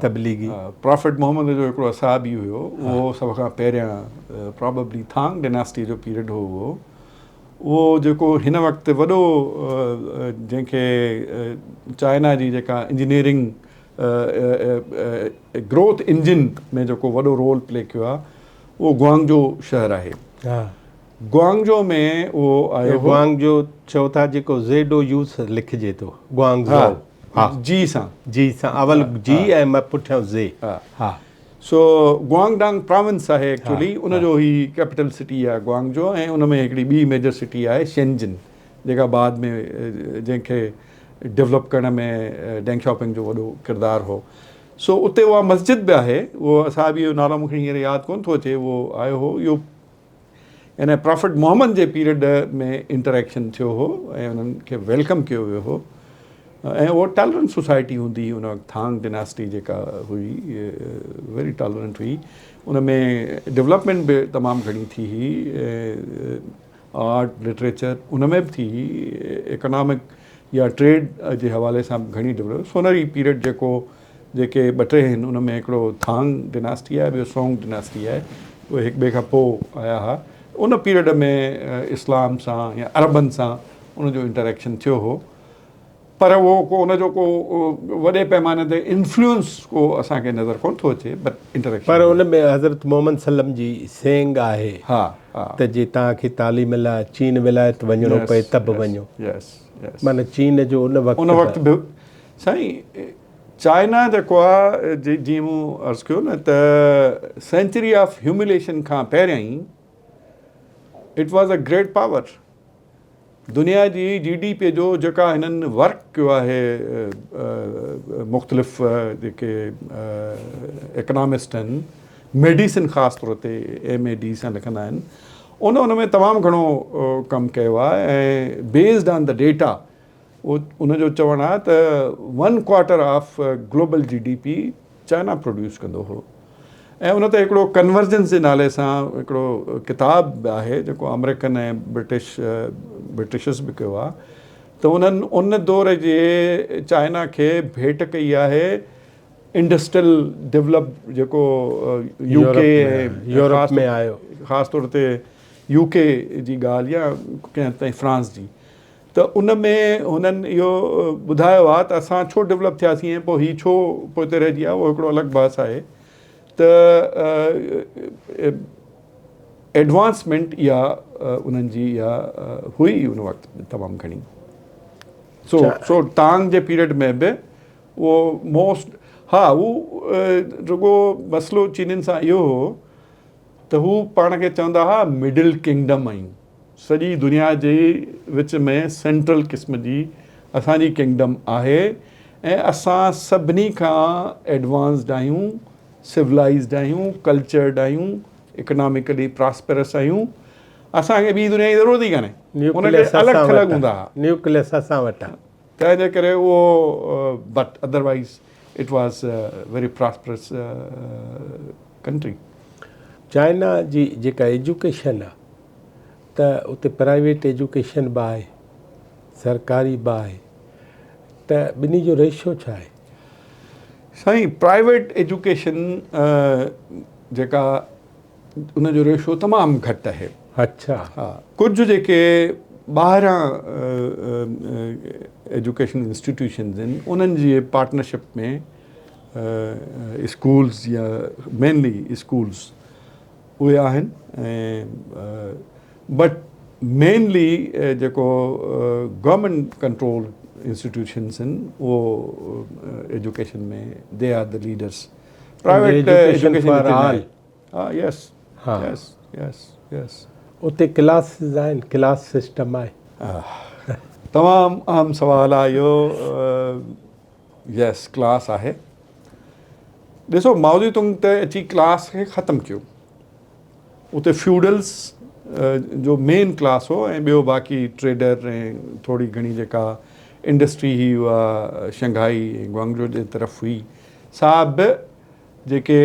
تبليغي. پرافيٽ محمد جو هڪڙو اصحابي هيو اهو سڀ کان پهريان پراببلي ٿانگ ڊيناسٽي جو پيريڊ هو اهو اهو جيڪو هن وقت وڏو جنهن کي چائنا جي جيڪا انجنيئرنگ گروٿ انجن ۾ جيڪو وڏو رول پلي ڪيو آهي اهو گوانگجو شهر آهي. گوانگجو ۾ اهو آيو هو. گوانگجو چئو ٿا جيڪو زيڊ او يو سان لکجي ٿو گوانگزو. ها جي سان. جي سان اول جي ۽ پٺيان زي. ها. سو گوانگڊانگ پراونس آهي ايڪچولي ان جو هي ڪيپيٽل سٽي آهي گوانگجو ۽ ان ۾ هڪڙي ٻي ميجر سٽي آهي شينجن جيڪا بعد ۾ جنهن کي ڊولپ ڪرڻ ۾ ڊينگ شاپنگ جو وڏو ڪردار هو. سو اتي اها مسجد به آهي اهو صاحب جو نالو مون کي هينئر ياد ڪونه ٿو اچي اهو آيو هو اهو يعني پرافٽ محمد جي پيريڊ ۾ انٽريڪشن ٿيو هو ۽ انهن کي welcome ڪيو ويو هو ۽ اهو ٽالرنٽ سوسائٽي هوندي هئي ان وقت ٿانگ ڊناسٽي جيڪا هئي ويري ٽالرنٽ هئي ان ۾ ڊولپمينٽ به تمام گهڻي ٿي هئي آرٽ لٽريچر ان ۾ به ٿي هئي اڪنامڪ يا ٽريڊ جي حوالي سان به گهڻي ڊولپ سونهري پيريڊ جيڪو جيڪي ٻه ٽي آهن ان ۾ هڪڙو ٿانگ ڊناسٽي آهي ٻيو سونگ ڊناسٽي آهي اهي هڪ ٻئي کان پوء آيا هئا ان پيريڊ ۾ اسلام سان يا عربن سان ان جو انٽريڪشن ٿيو هو پر اهو ڪو ان جو ڪو وڏي پيماني تي انفلوئنس ڪو اسان کي نظر ڪونه ٿو اچي بٽ انٽريڪشن پر ان ۾ حضرت محمد صلعم جي سينگ آهي ها ها ته جي توهان کي تعليم لاء چين ولايت وڃڻو پئي ته به وڃو يس يس معنيٰ چين جو ان وقت ان وقت به سائين چائنا جيڪو آ جيئن مون عرض ڪيو نه ته سينچري آف هيومليشن کان پهريائين it was a great power دنيا جي جي ڊي پي جو جيڪا هنن ورڪ ڪيو آهي مختلف جيڪي اڪنامسٽ آهن ميڊيسن خاص طور تي ايم اي ڊي سان لکندا آهن ان ان ۾ تمام گهڻو ڪم ڪيو آهي ۽ بيسڊ آن the data ان جو چوڻ آهي ته one quarter of global G D P China produce ڪندو هو ۽ ان تي هڪڙو ڪنورجنس جي نالي سان هڪڙو ڪتاب به آهي جيڪو آمريڪن ۽ برٽش برٽشز به ڪيو آهي ته انهن ان دور جي چائنا کي ڀيٽ ڪئي آهي انڊسٽريل ڊولپ جيڪو يو ڪي يورپ ۾ آيو خاص طور تي يو ڪي جي ڳالهه يا ڪنهن تائين فرانس جي ته ان ۾ هنن اهو ٻڌايو آهي ته اسان ڇو ڊولپ ٿياسين ۽ پوء هي ڇو پوئتي رهجي ويا اهو هڪڙو الڳ بحث آهي ته ايڊوانسمينٽ اها انهن جي اها هئي ان وقت تمام گهڻي سو سو ٽانگ جي پيريڊ ۾ به اهو موسٽ ها هو رڳو مسئلو چينين سان اهو هو ته هو پاڻ کي چوندا هئا مڊل ڪنگڊم آهيون سڄي دنيا جي وچ ۾ سينٽرل قسم جي اسان جي ڪنگڊم آهي ۽ اسان سڀني کان ايڊوانسڊ آهيون، سولائيزڊ آهيون، ڪلچرڊ آهيون، اڪناميڪلي پراسپرس آهيون، اسان کي ٻي دنيا جي ضرورت ئي ڪانهي. ان ڪري الڳ ٿلڳ هوندا هئا. نيوڪليس اسان وٽ آهي. تنهن جي ڪري اهو but otherwise it was very prosperous country. China جي جيڪا ايجوڪيشن آهي ته اتي پرائيويٽ ايجوڪيشن به آهي سرڪاري به آهي ته ٻنهي جو ريشو ڇا آهي؟ سائين پرائيويٽ ايجوڪيشن جيڪا ان جو ريشو تمام گهٽ آهي. اڇا. ها ڪجهه جيڪي ٻاهران ايجوڪيشن انسٽيٽيوشنز آهن انهن جي پارٽنرشپ ۾ اسڪولز يا مينلي اسڪولز اهي آهن ۽ بٽ مينلي جيڪو گورنمينٽ ڪنٽرول انسٽيٽيوشنس آهن اهو education ۾ they are the leaders private education for all ها يس ها يس يس يس اتي ڪلاسز آهن ڪلاس سسٽم آهي. تمام اهم سوال آهي اهو يس ڪلاس آهي ڏسو مائوزي تنگ ته اچي ڪلاس کي ختم ڪيو اتي فيوڊلز جو مين ڪلاس هو ۽ ٻيو باقي ٽريڊر ۽ ٿوري گهڻي جيڪا انڊسٽري هئي اها شنگهائي ۽ گوانگجو جي طرف هئي سا به جيڪي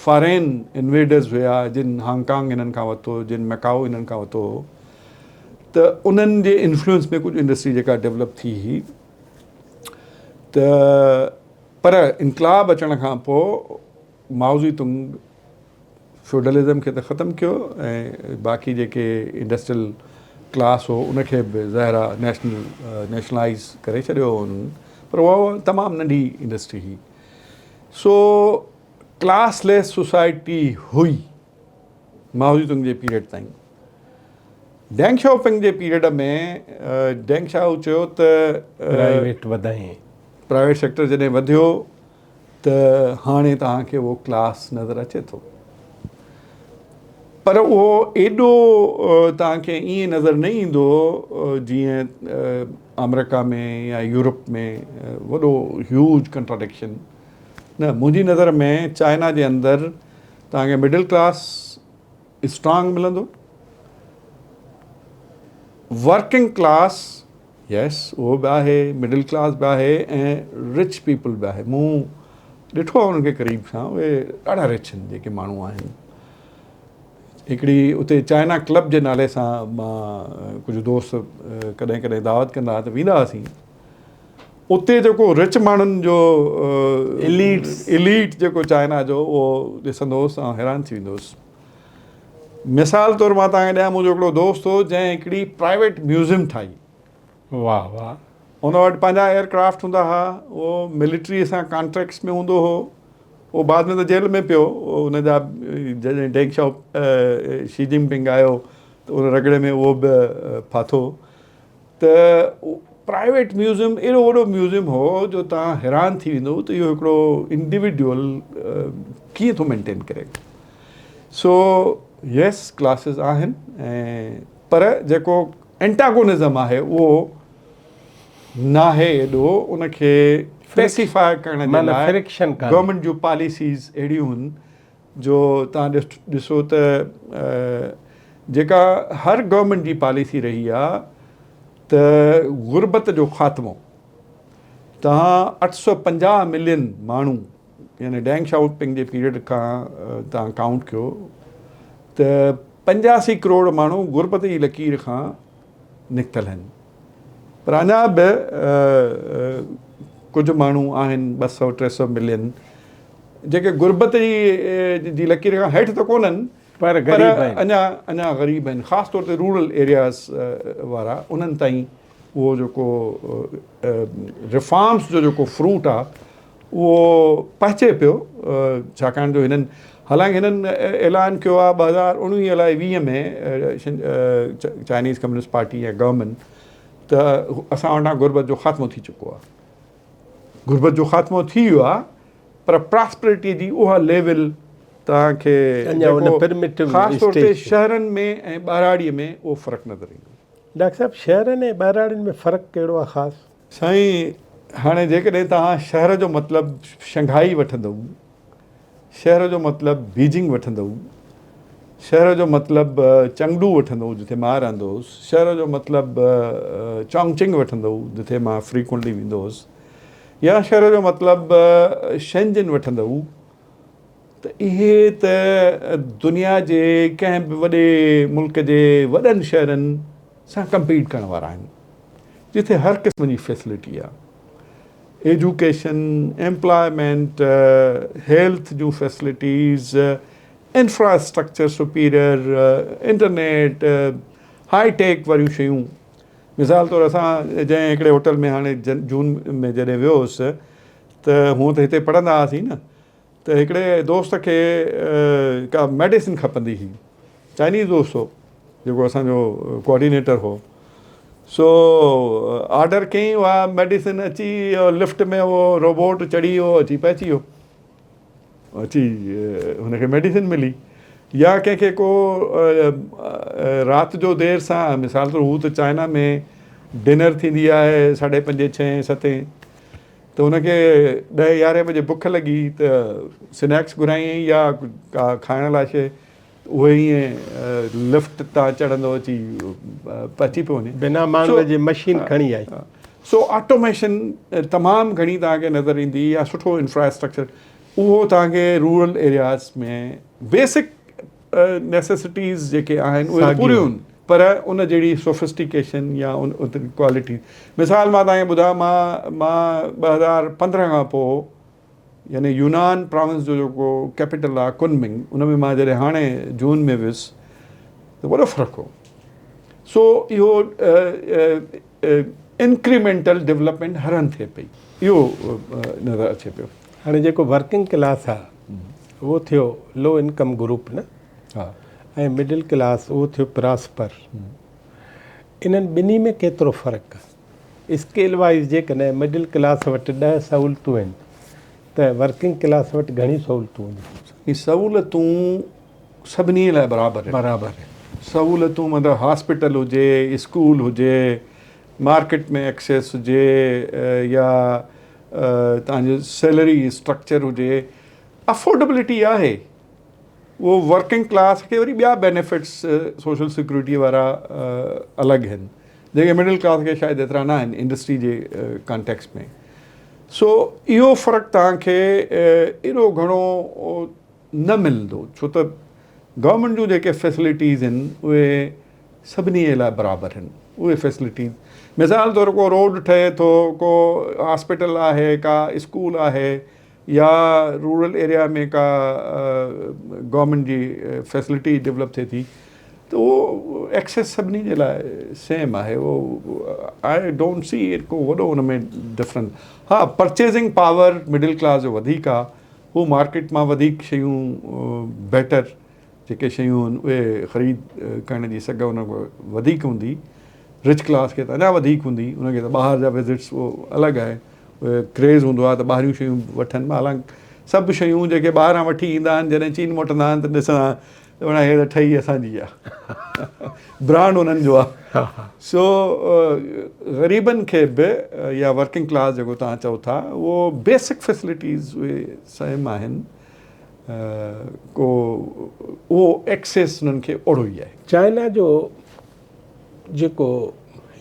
فارين انويڊرز هيا جن هانگ ڪانگ هنن کان ورتو جن مڪائو هنن کان ورتو هو ته انهن جي انفلوئنس ۾ ڪجهه انڊسٽري جيڪا ڊيولپ ٿي هئي ته پر انقلاب اچڻ کان پوء مائوزي تنگ فيوڊلزم کي ته ختم ڪيو ۽ باقي جيڪي انڊسٽريل ڪلاس هو ان کي به ظاهر آ نيشنل نيشنلائيز ڪري ڇڏيو هو انهن پر اها تمام ننڍي انڊسٽري هئي سو ڪلاس ليس سوسائٽي هئي مائوزي تنگ جي پيريڊ تائين ڊينگ شائو پنگ جي پيريڊ ۾ ڊينگ شائو چيو ته پرائيويٽ وڌائين پرائيويٽ سيڪٽر جڏهن وڌيو ته هاڻي توهان کي اهو ڪلاس نظر اچي ٿو پر اهو ايڏو توهان کي ائين نظر نه ايندو جيئن آمريڪا ۾ يا يورپ ۾ وڏو هيوج ڪنٽراڊڪشن نه منهنجي نظر ۾ چائنا جي اندر توهان کي مڊل ڪلاس اسٽرانگ ملندو ورڪنگ ڪلاس يس اهو به آهي مڊل ڪلاس به آهي ۽ رچ پيپل به آهي مون ڏٺو آهي انهن کي قريب سان اهي ڏاڍا رچ آهن جيڪي ماڻهو آهن هڪڙي اتي چائنا ڪلب جي نالي سان مان ڪجهه دوست ڪڏهن ڪڏهن دعوت ڪندا هئا ته ويندا هئاسين اتي جيڪو رچ ماڻهن جو اليٽ اليٽ جيڪو چائنا جو اهو ڏسندو هوس ۽ حيران ٿي ويندو هوس مثال طور مان توهان کي ڏيان منهنجو هڪڙو دوست هو جنهن هڪڙي پرائيويٽ ميوزيم ٺاهي. واهه واهه. ان وٽ پنهنجا ايئر ڪرافٽ هوندا هئا اهو ملٽري سان ڪانٽريڪٽس ۾ هوندو هو اهو بعد ۾ ته جيل ۾ پيو ان جا جڏهن ڊينگ شائو شي جن پنگ آيو ته ان رڳڙي ۾ اهو به ڦاٿو ته پرائيويٽ ميوزيم ايڏو وڏو ميوزيم هو جو توهان حيران ٿي ويندو ته اهو هڪڙو انڊيوڊيول ڪيئن ٿو مينٽين ڪري سو يس ڪلاسز آهن ۽ پر جيڪو انٽاگونزم آهي اهو ناهي ايڏو ان کي پيسيفاء ڪرڻ جي لاء گورنمينٽ جون پاليسيز اهڙيون هن جو توهان ڏسو ته جيڪا هر گورنمينٽ جي پاليسي رهي آ ته غربت جو خاتمو توهان 850 ملين ماڻهو يعني ڊينگ شائو پنگ جي پيريڊ کان توهان ڪائونٽ ڪيو ته 85 ڪروڙ ماڻهو غربت جي لڪير کان نڪتل آهن پر اڃا به ڪجهه ماڻهو آهن 200 300 ملين جيڪي غربت جي لڪير کان هيٺ ته ڪونهن پر غريب آهن اڃا اڃا غريب آهن خاص طور تي رورل ايرياز وارا انهن تائين اهو جيڪو ريفارمس جو جيڪو فروٽ آهي اهو پهچي پيو ڇاڪاڻ جو هنن حالانڪه هنن اعلان ڪيو آهي 2019 الائي 20 ۾ چائنيز ڪميونسٽ پارٽي يا گورنمينٽ ته اسان وٽان غربت جو خاتمو ٿي چڪو آهي غربت جو خاتمو ٿي ويو آهي پر پراسپرٽي جي اها ليول توهان کي خاص طور تي شهرن ۾ ۽ ٻهراڙي ۾ اهو فرق نظر ايندو. ڊاڪٽر صاحب شهرن ۽ ٻهراڙين ۾ فرق ڪهڙو آهي خاص؟ سائين هاڻي جيڪڏهن توهان شهر جو مطلب شنگهائي وٺندؤ شهر جو مطلب بيجنگ وٺندؤ، شهر جو مطلب چنگڊو وٺندؤ جتي مان رهندو هوس، شهر جو مطلب چانگچنگ وٺندؤ جتي مان فريڪوئنٽلي ويندو هوس يا شهر جو مطلب شينجن وٺندؤ ته اهي ته دنيا جي ڪنهن به وڏي ملڪ جي وڏن شهرن سان ڪمپيٽ ڪرڻ وارا آهن جتي هر قسم جي فيسلٽي آهي. ايجوڪيشن، ايمپلائمينٽ، هيلٿ جون facilities, infrastructure superior, internet, high tech واريون شيون. مثال طور اسان جنهن هڪڙي هوٽل ۾ هاڻي جون ۾ جڏهن ويو هوس ته هونء ته هتي پڙهندا هئاسين نه ته هڪڙي دوست کي ڪا ميڊيسن کپندي هئي، چائنيز دوست هو جيڪو اسان جو ڪوآرڊينيٽر هو، سو آرڊر ڪيائين اها ميڊيسن اچي لفٽ ۾ اهو روبوٽ چڙهي ويو اچي پهچي ويو، اچي هن کي ميڊيسن ملي. يا ڪنهن کي ڪو رات جو دير سان مثال طور هو ته چائنا ۾ ڊنر ٿيندي آهي ساڍي پنجين ڇهين ستين ته هن کي ڏهين يارهين بجي بک لڳي ته سنيڪس گهرايائين يا ڪا کائڻ لاء شيء اهي ائين لفٽ تان چڙهندو اچي پهچي پيو وڃي. بنا ماڻهوء جي مشين کڻي آئي. سو آٽوميشن تمام گهڻي توهان کي نظر ايندي يا سٺو انفراسٽرڪچر اهو توهان کي رورل ايرياز ۾ بيسڪ نيسيسٽيز جيڪي آهن اهي پوريون آهن پر ان جهڙي سوفسٽيڪيشن يا ان ڪوالٽي مثال مان توهان کي ٻڌايان مان مان 2015 کان پوء يعني يونان پراونس جو جيڪو ڪيپيٽل آهي ڪنمنگ ان ۾ مان جڏهن هاڻي جون ۾ ويس ته وڏو فرق هو. سو اهو انڪريمينٽل ڊولپمينٽ هر هنڌ ٿئي پئي اهو نظر اچي پيو. هاڻي جيڪو ورڪنگ ڪلاس آهي اهو ٿيو لو انڪم گروپ نه ها ۽ مڊل ڪلاس اهو ٿيو پراسپر. انهن ٻنهي ۾ ڪيترو فرق آهي؟ اسڪيل وائيز جيڪڏهن مڊل ڪلاس وٽ ڏهه سهولتون آهن ته ورڪنگ ڪلاس وٽ گهڻيون سهولتون هونديون؟ هي سهولتون سڀني لاء برابر آهن. برابر آهن. سهولتون مطلب هاسپيٽل هجي، اسڪول هجي، مارڪيٽ ۾ ايڪسيس هجي يا توهان جو سيلري اسٽرڪچر هجي، افورڊبلٽي آهي. اهو ورڪنگ ڪلاس کي وري ٻيا بينيفٽس سوشل سيڪيورٽي وارا الڳ آهن جيڪي مڊل ڪلاس کي شايد ايترا نه آهن انڊسٽري جي ڪانٽيڪسٽ ۾. سو اهو فرق توهان کي ايڏو گهڻو نه ملندو ڇو ته گورنمينٽ جون جيڪي فيسلٽيز آهن اهي سڀني جي لاء برابر آهن. اهي فيسلٽيز مثال طور ڪو روڊ ٺهي ٿو، ڪو هاسپيٽل آهي، ڪا اسڪول آهي يا رورل ايريا ۾ ڪا گورنمينٽ جي فيسلٽي ڊولپ ٿئي ٿي ته اهو ايڪسيس سڀني جي لاء سيم آهي. اهو I don't سي ڪو وڏو ان ۾ ڊفرنس. ها پرچيزنگ پاور مڊل ڪلاس جو وڌيڪ آهي، هو مارڪيٽ مان وڌيڪ شيون بيٽر جيڪي شيون آهن اهي خريد ڪرڻ جي سگهه ان کي وڌيڪ هوندي. رچ ڪلاس کي ته اڃا وڌيڪ هوندي، ان کي ته ٻاهر جا وزٽس اهو الڳ آهي، ڪريز هوندو آهي ته ٻاهريون شيون وٺن. حالانڪ سڀ شيون جيڪي ٻاهران وٺي ايندا آهن جڏهن چين موٽندا آهن ته ڏسندا آهن ته معنيٰ هي ته ٺهي اسان جي آهي، برانڊ انهن جو آهي. سو غريبن کي به يا ورڪنگ ڪلاس جيڪو توهان چئو ٿا اهو بيسڪ فيسلٽيز اهي سيم آهن، ڪو اهو ايڪسيس انهن کي اوڙو ئي آهي. چائنا جو جيڪو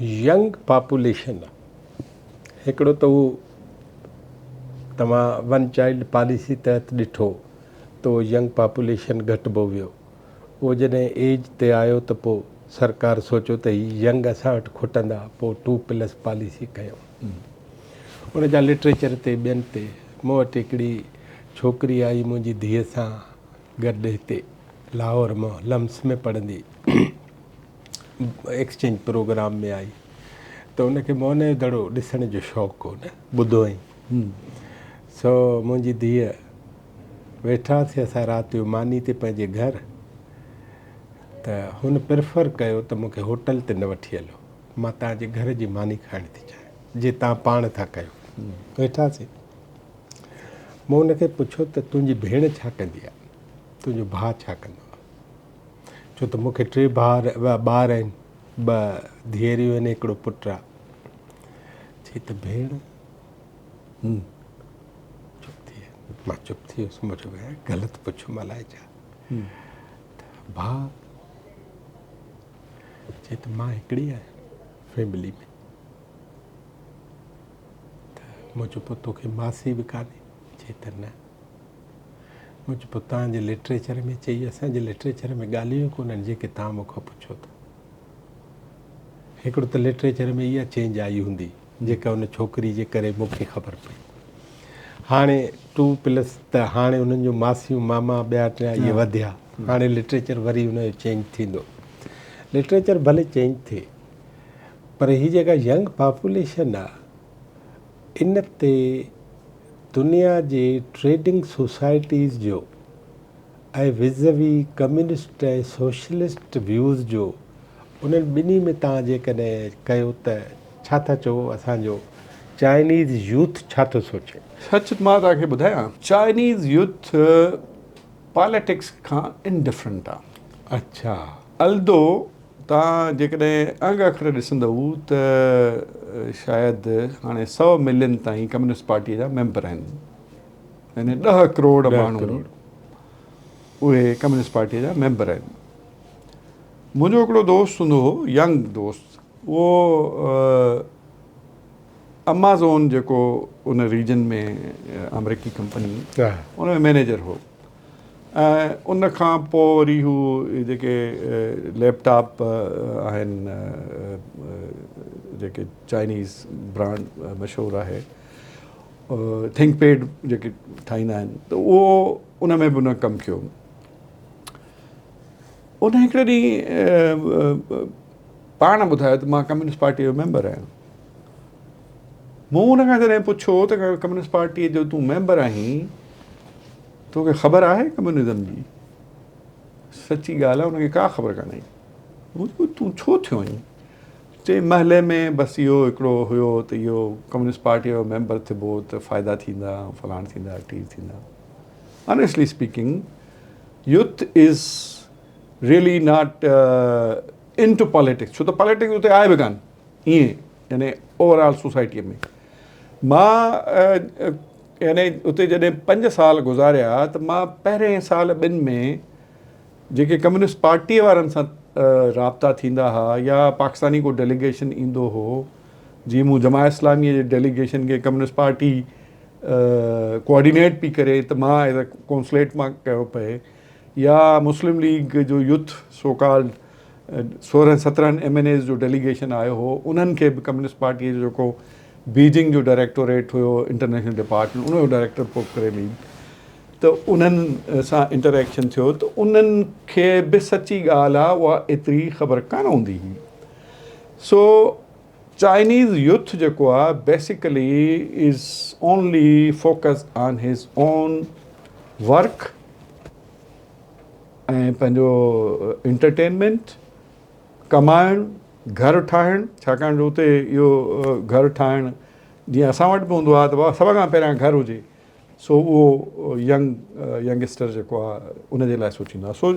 ينگ پاپوليشن آهي هڪڙو ته هو توهان ون چائلڊ پاليسي تحت ڏٺو ته اهو ينگ پاپوليشن گهٽبو ويو. اهو جڏهن ايج تي آيو ته پوء سرڪار سوچيو ته هي ينگ اسان وٽ کٽندا پوء ٽو پلس پاليسي ڪيائون. ان جا لٽريچر تي ٻين تي مون وٽ هڪڙي ڇوڪري آئي منهنجي ڌيء سان گڏ هتي لاهور مان لمس ۾ پڙهندي ايڪسچينج پروگرام ۾ آئي ته ان کي موهن جو دڙو ڏسڻ جو شوق هو نه ٻڌو هئائين. سو منهنجي ڌيء ويٺاسين اسان رات جو ماني تي پنهنجي گهر ته هن پريفر ڪيو ته مون کي هوٽل تي نه وٺي هلو مان توهان جي گهر جي ماني کائڻ ٿي چاهيان جي توهان پاڻ ٿا ڪيو. ويٺاسين مون هن کي پڇيو ته تنهنجي ڀيڻ ڇا ڪندي آهي تنهنجو ڀاء ڇا ڪندو آهي ڇو ته مون کي ٽي ڀائر ٻار آهن ٻه ڌيئريون آهن هڪڙو پٽ آهي. چي ته ڀيڻ چپ ٿي ويا. مان چپ ٿي ويس. مون چيو ڀيڻ غلط پڇيم الائي ڇا. ته ڀاء چي ته مان هڪڙي آهيان فيملي ۾. ته مون چيو پوء توکي ماسي به ڪانهي؟ چي ته نه. مون چيو پوء توهان جي لٽريچر ۾ چئي اسان جي لٽريچر ۾ ڳالهيون ئي ڪونهن جيڪي توهان مون کان پڇو ٿا. هڪڙو ته لٽريچر ۾ اها چينج آئي هوندي. جيڪا ان ڇوڪري جي ڪري مون کي خبر پئي. هاڻي ٽو پلس ته هاڻي انهن جون ماسيون ماما ٻيا ٽيا اهي وڌيا. هاڻي لٽريچر وري ان جو چينج ٿيندو. لٽريچر ڀلي چينج ٿئي پر هي جيڪا ينگ پاپوليشن آ ان تي دنيا جي ٽريڊنگ سوسائٽيز جو ۽ وزوي ڪميونسٽ ۽ سوشلسٽ ويوز جو انهن ٻنهي ۾ توهان جيڪڏهن ڪيو ته ڇا ٿا چئو اسان جو چائنيز يوٿ ڇا ٿو سوچي؟ سچ مان توهان کي ٻڌايان چائنيز يوٿ پاليٽڪس کان انڊفرنٽ آ. اڇا. الدو توهان جيڪڏهن انگ اکر ڏسندؤ ته شايد هاڻي سئو ملين تائين ڪميونسٽ پارٽي جا ميمبر آهن يعني ڏهه ڪروڙ ماڻهو اهي ڪميونسٽ پارٽي جا ميمبر آهن. منهنجو هڪڙو دوست هوندو هو ينگ دوست اهو امازون جيڪو ان ريجن ۾ آمريڪي ڪمپني ان ۾ مئنيجر هو ۽ ان کان پوء وري هو جيڪي ليپ ٽاپ آهن جيڪي چائنيز برانڊ مشهور آهي ٿنڪ پيڊ جيڪي ٺاهيندا آهن ته اهو ان ۾ به ان ڪم ڪيو. ان هڪڙي ڏينهن پاڻ ٻڌايو ته مان ڪميونسٽ پارٽيء جو ميمبر آهيان. مون ان کان جڏهن پڇيو ته ڪميونسٽ پارٽيء جو تون ميمبر آهين، توکي خبر آهي ڪميونزم جي؟ سچي ڳالهه آهي ان کي ڪا خبر ڪانه هئي. مون چيو تون ڇو ٿيو آهين؟ چي محلي ۾ بس اهو هڪڙو هيو ته اهو ڪميونسٽ پارٽيء جو ميمبر ٿبو ته فائدا ٿيندا، فلاڻ ٿيندا، ٽير ٿيندا. Honestly speaking youth is really not into politics ڇو ته پاليٽڪس اتي آهي به ڪانه ائين يعني اوور آل سوسائٽيء ۾ مان يعني اتي جڏهن پنج سال گذاريا ته مان پهرين سال ٻن ۾ جيڪي ڪميونسٽ پارٽيء وارن سان رابطا ٿيندا ها يا پاڪستاني ڪو ڊيليگيشن ايندو هو جيئن مون جماعت اسلاميء جي ڊيليگيشن کي ڪميونسٽ پارٽي ڪوآرڊينيٽ پئي ڪري ته مان ايز اي قونصليٽ مان ڪيو پئي يا مسلم ليگ جو يوٿ سو ڪالڊ سورهن سترهن ايم اين ايز جو ڊيليگيشن آيو هو انهن کي به ڪميونسٽ پارٽيء جو جيڪو بيجنگ جو ڊائريڪٽوريٽ هيو انٽرنيشنل ڊپارٽمينٽ ان جو ڊائريڪٽر پوپ ڪري ليگ ته انهن سان انٽريڪشن ٿيو ته انهن کي به سچي ڳالهه آهي اها ايتري خبر ڪانه هوندي هئي سو چائنيز يوٿ جيڪو آ basically is only focus on his own work ۽ پنهنجو انٽرٽينمينٽ ڪمائڻ گهر ٺاهڻ ڇاڪاڻ جو اتي اهو گهر ٺاهڻ جيئن اسان وٽ به هوندو آ ته سڀ کان پهريان گهر هجي سو اهو ينگ ينگسٽر جيڪو آ ان جي لاء سوچيندو آ سو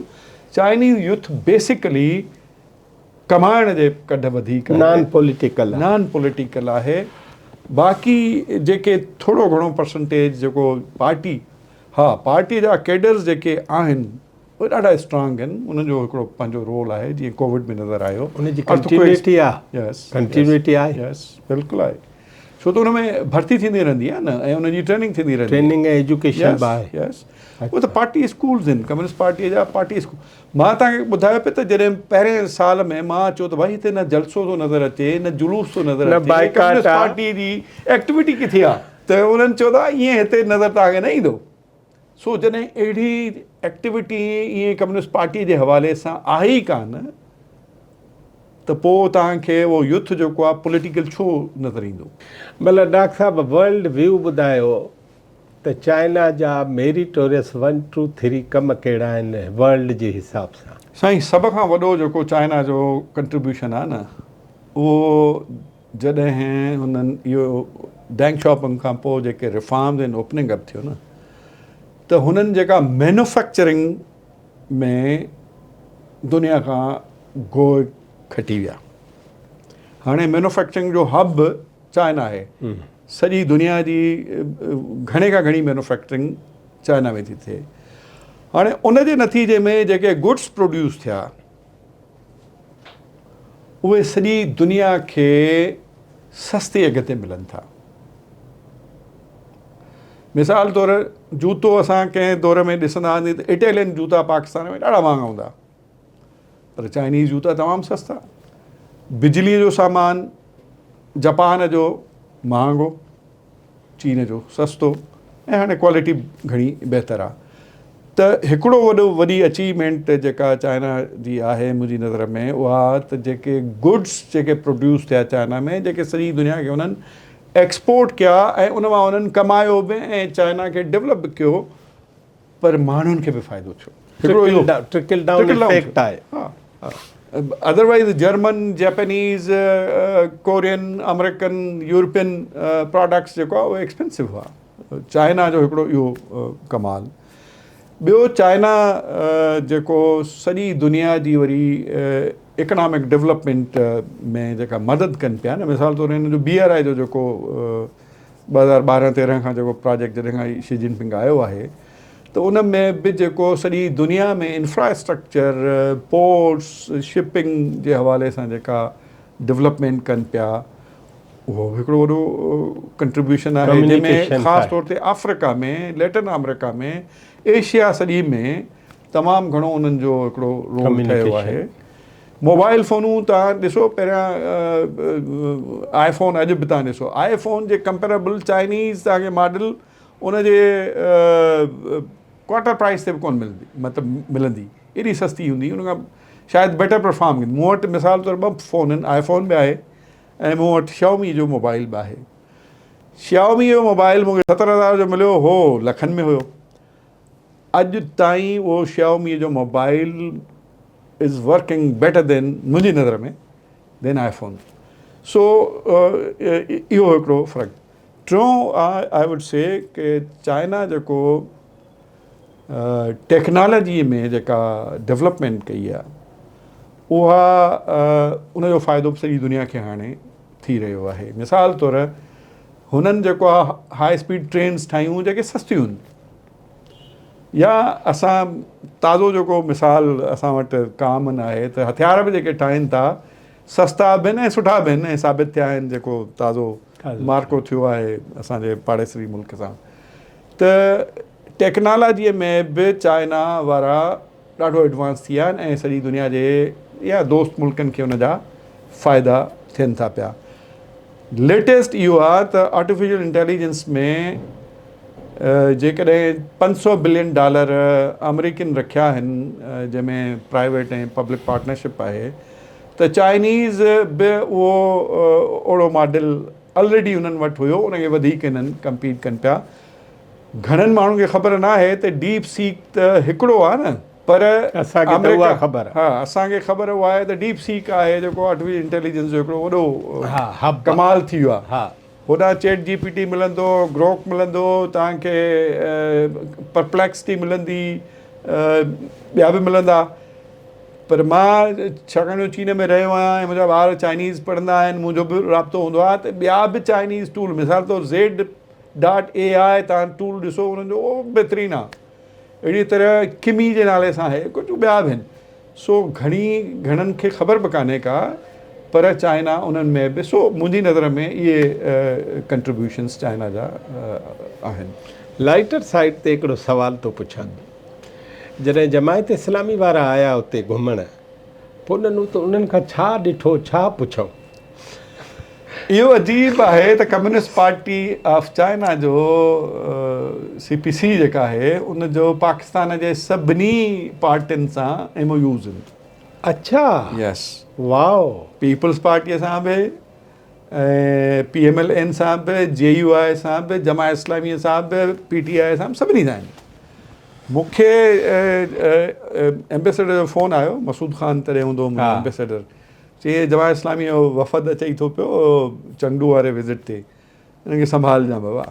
چائنيز يوٿ بيسيڪلي ڪمائڻ جي ڪڍ وڌيڪ آهي. نان پوليٽيڪل آهي. نان پوليٽيڪل آهي باقي جيڪي ٿورو گهڻو پرسنٽيج جيڪو پارٽي ها پارٽي جا ڪيڊرز جيڪي آهن اهي ڏاڍا اسٽرانگ آهن انهن جو هڪڙو پنهنجو رول آهي جيئن ڪووڊ ۾ نظر آيو ان جي ڪنٽينيوٽي آهي يس ڪنٽينيوٽي آهي يس بلڪل آهي ڇو ته ان ۾ ڀرتي ٿيندي رهندي آهي نه ۽ ان جي ٽريننگ ٿيندي رهندي ٽريننگ ۽ ايجوڪيشن به آهي يس اهي ته پارٽي اسڪولز آهن ڪميونسٽ پارٽي جا پارٽي اسڪول مان توهان کي ٻڌايو پئي ته جڏهن پهرين سال ۾ مان چيو ته ڀائي هتي نه جلسو ٿو نظر اچي نه جلوس ٿو نظر اچي ڪميونسٽ پارٽي جي ايڪٽيوٽي ڪٿي آهي ته انهن چيو ته ائين هتي نظر توهان کي نه ايندو سو جڏهن اهڙي ايڪٽيوٽي ائين ڪميونسٽ پارٽي جي حوالي سان آهي ئي ڪانه ته پوء توهان کي اهو يوٿ جيڪو آهي پوليٽيڪل ڇو نظر ايندو. ڀلا ڊاڪٽر صاحب ورلڊ ويو ٻڌايو ته چائنا جا ميريٽوريس ون ٽو ٿري ڪم ڪهڙا آهن ورلڊ جي حساب سان. سائين سڀ کان وڏو جيڪو چائنا جو ڪنٽريبيوشن آهي نه اهو جڏهن هنن اهو ڊينگ شاپنگ کان پوء جيڪي ريفارمز ۽ اوپننگ اپ ٿيو نه ته هنن جيڪا مينوفيڪچرنگ ۾ دنيا کان گوء کٽي ويا هاڻي مينوفيڪچرنگ جو هب چائنا آهي. سڄي دنيا جي گهڻي کان گهڻي مينوفيڪچرنگ چائنا ۾ ٿي ٿئي. هاڻي ان جي نتيجي ۾ جيڪي گڊس پروڊيوس ٿيا اهي سڄي دنيا کي سستي اگهه تي ملن ٿا. مثال طور جوتو اسان ڪنهن دور ۾ ڏسندا هئاسين ته اٽالين جوتا پاڪستان ۾ ڏاڍا مهانگا هوندا پر چائنيز جوتا تمام سستا. بجلي جو سامان جپان جو مهانگو، چين جو سستو ۽ هاڻي ڪوالٽي گهڻي بهتر آ. ته هڪڙو وڏو وڏي اچيومينٽ جيڪا چائنا جي آهي منهنجي نظر ۾ اها ته جيڪي گڊس جيڪي پروڊيوس ٿيا چائنا ۾ جيڪي سڄي دنيا کي انهن ايڪسپورٽ ڪيا ۽ ان مان انهن ڪمايو به ۽ چائنا کي ڊولپ به ڪيو پر ماڻهن کي به فائدو ٿيو. هڪڙو اهو ٽرڪل ڊائون افيڪٽ آهي. ها otherwise German, Japanese, Korean, American, European products جيڪو آهي اهي ايڪسپينسو هئا. چائنا جو هڪڙو اهو ڪمال. ٻيو چائنا جيڪو سڄي دنيا جي وري اڪنامڪ ڊولپمينٽ ۾ جيڪا مدد ڪن پيا نه مثال طور هن جو بي آر I جو جيڪو 2012 13 کان جيڪو پراجيڪٽ جڏهن کان شي جن پنگ آيو آهي ته ان ۾ به جيڪو سڄي دنيا ۾ انفراسٽرڪچر پورٽس شپنگ جي حوالي سان جيڪا ڊولپمينٽ ڪن پيا اهو به هڪڙو وڏو ڪنٽريبيوشن آهي جنهن ۾ خاص طور تي آفريڪا ۾ ليٽن آمريڪا ۾ ايشيا سڄي ۾ تمام گهڻو انهن جو هڪڙو رول ٺهيو آهي موبائل فونون تان ڏسو پهريان آئي فون اڄ به تان ڏسو آئي فون جي ڪمپيربل چائنيز تان کي ماڊل ان جي ڪوارٽر پرائس تي به ڪون ملندي مطلب ملندي ايڏي سستي هوندي ان کان شايد بيٽر پرفارم ڪندي مون وٽ مثال طور ٻه فون آهن آئي فون به آهي ۽ مون وٽ شيائومي جو موبائل به آهي. شيائومي جو موبائل مون کي 70,000 جو مليو هو لکن ۾ هيو. اڄ تائين اهو شيائومي جو موبائل از ورڪنگ بيٽر دين منهنجي نظر ۾ دين آئي فون. سو اهو هڪڙو فرق. ٽيون I would C K China جيڪو ٽيڪنالاجي ۾ جيڪا ڊولپمينٽ ڪئي آهي اها ان جو فائدو به سڄي دنيا کي هاڻي ٿي رهيو آهي مثال طور هنن جيڪو آهي هاء اسپيڊ ٽرينس ٺاهيون جيڪي سستيون آهن يا اسان تازو جيڪو مثال اسان وٽ ڪامن آهي ته هٿيار به جيڪي ٺاهين ٿا سستا به آهن ۽ سٺا به آهن ۽ ثابت ٿيا آهن جيڪو تازو مارڪو ٿيو آهي اسانجي پاڙيسري ملڪ سان ته ٽيڪنالاجيء ۾ به چائنا وارا ڏاڍو ايڊوانس ٿي ويا آهن ۽ سڄي دنيا جي يا دوست ملڪن کي ان جا فائدا ٿين ٿا پيا. ليٽيسٽ اهو آهي ته آرٽيفيشل انٽيليجنس ۾ جيڪڏهن 500 بلين ڊالر آمريڪين رکيا آهن جنهن ۾ پرائيويٽ ۽ پبلڪ پارٽنرشپ آهي ته چائنيز به اهو اهڙو ماڊل الريڊي انهن وٽ هيو ان کي وڌيڪ انهن ڪمپيٽ ڪن پيا. گهڻن ماڻهن کي خبر نه آهي ته ڊيپ سيڪ ته هڪڙو آهي نه پر اسان کي ته اها خبر ها اسان کي خبر اها آهي ته ڊيپ سيڪ آهي جيڪو آرٽيفيشل انٽيليجنس جو هڪڙو وڏو ڪمال ٿي ويو آهي هوڏانهن چيٽ جي پي ٽي ملندو گروڪ ملندو توهان کي پرپليڪسٽي ملندي ٻيا به ملندا پر مان ڇاڪاڻ جو چين ۾ رهيو آهيان ۽ منهنجا ٻار چائنيز پڙهندا آهن منهنجو به رابطو هوندو آهي ته ٻيا به چائنيز ٽول مثال طور زيڊ ڊاٽ اي آء تان ٽول ڏسو انهن جو اهو بهترين آ اهڙي طرح ڪمي جي نالي سان آهي ڪجهه ٻيا به آهن سو گهڻي گهڻن کي خبر به ڪانهي ڪا پر چائنا انهن ۾ به سو منهنجي نظر ۾ اهي ڪنٽريبيوشنس چائنا جا آهن. لائٽر سائيڊ تي هڪڙو سوال ٿو پڇان جڏهن جماعت اسلامي وارا آيا اتي گهمڻ پوء انهن اتي انهن کان ڇا ڏٺو ڇا پڇئو؟ اهو عجيب آهي ته ڪميونسٽ پارٽي آف چائنا جو سي پي سي جيڪا آهي ان جو پاڪستان جي سڀني پارٽين سان ايم او يوز آهن. اڇا يس واء. پيپلز پارٽي سان به ۽ پي ايم ايل اين سان به جي يو آء سان به جماعت اسلامي سان به پي ٽي آء سان به سڀني سان آهن. مون کي ايمبيسيڊر جو فون آيو مسعود خان تڏهن هوندو هو منهنجو ايمبيسيڊر چي جماعت اسلامي جو وفد اچي ٿو پيو چنگڊو واري وزٽ تي ان کي سنڀالجان بابا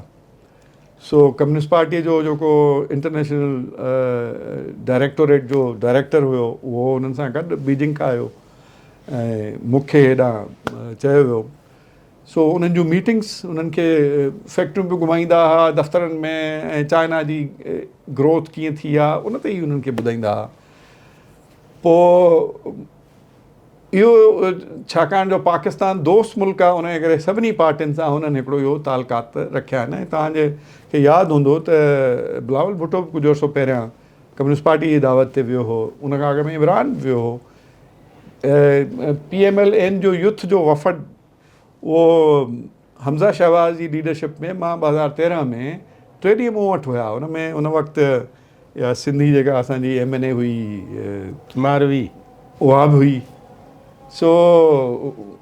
سو ڪميونسٽ پارٽي جو جيڪو انٽرنيشنل ڊائريڪٽوريٽ جو ڊائريڪٽر هيو اهو انهن سان گڏ بيجنگ کان آيو ۽ مون کي هيڏانهن چيو ويو سو انهن جون ميٽنگس انهن کي فيڪٽريون به گهمائيندا هئا دفترن ۾ ۽ چائنا جي گروٿ ڪيئن ٿي آهي ان تي ئي انهن کي ٻڌائيندا هئا پوء اهو ڇاڪاڻ جو پاڪستان دوست ملڪ آهي ان جي ڪري سڀني پارٽين سان هنن هڪڙو اهو تعلقات رکيا آهن ۽ توهان جي کي ياد هوندو ته بلاول ڀٽو به ڪجهه عرصو پهريان ڪميونسٽ پارٽي جي دعوت تي ويو هو ان کان اڳ ۾ عمران به ويو هو پي ايم ايل اين جو يوٿ جو وفد اهو حمزه شهباز جي ليڊرشپ ۾ مان 2013 ۾ ٽي ڏينهن مون وٽ هيا ان ۾ ان وقت اها سنڌي جيڪا اسان جي ايم اين اي هئي ماروي اها به هئي سو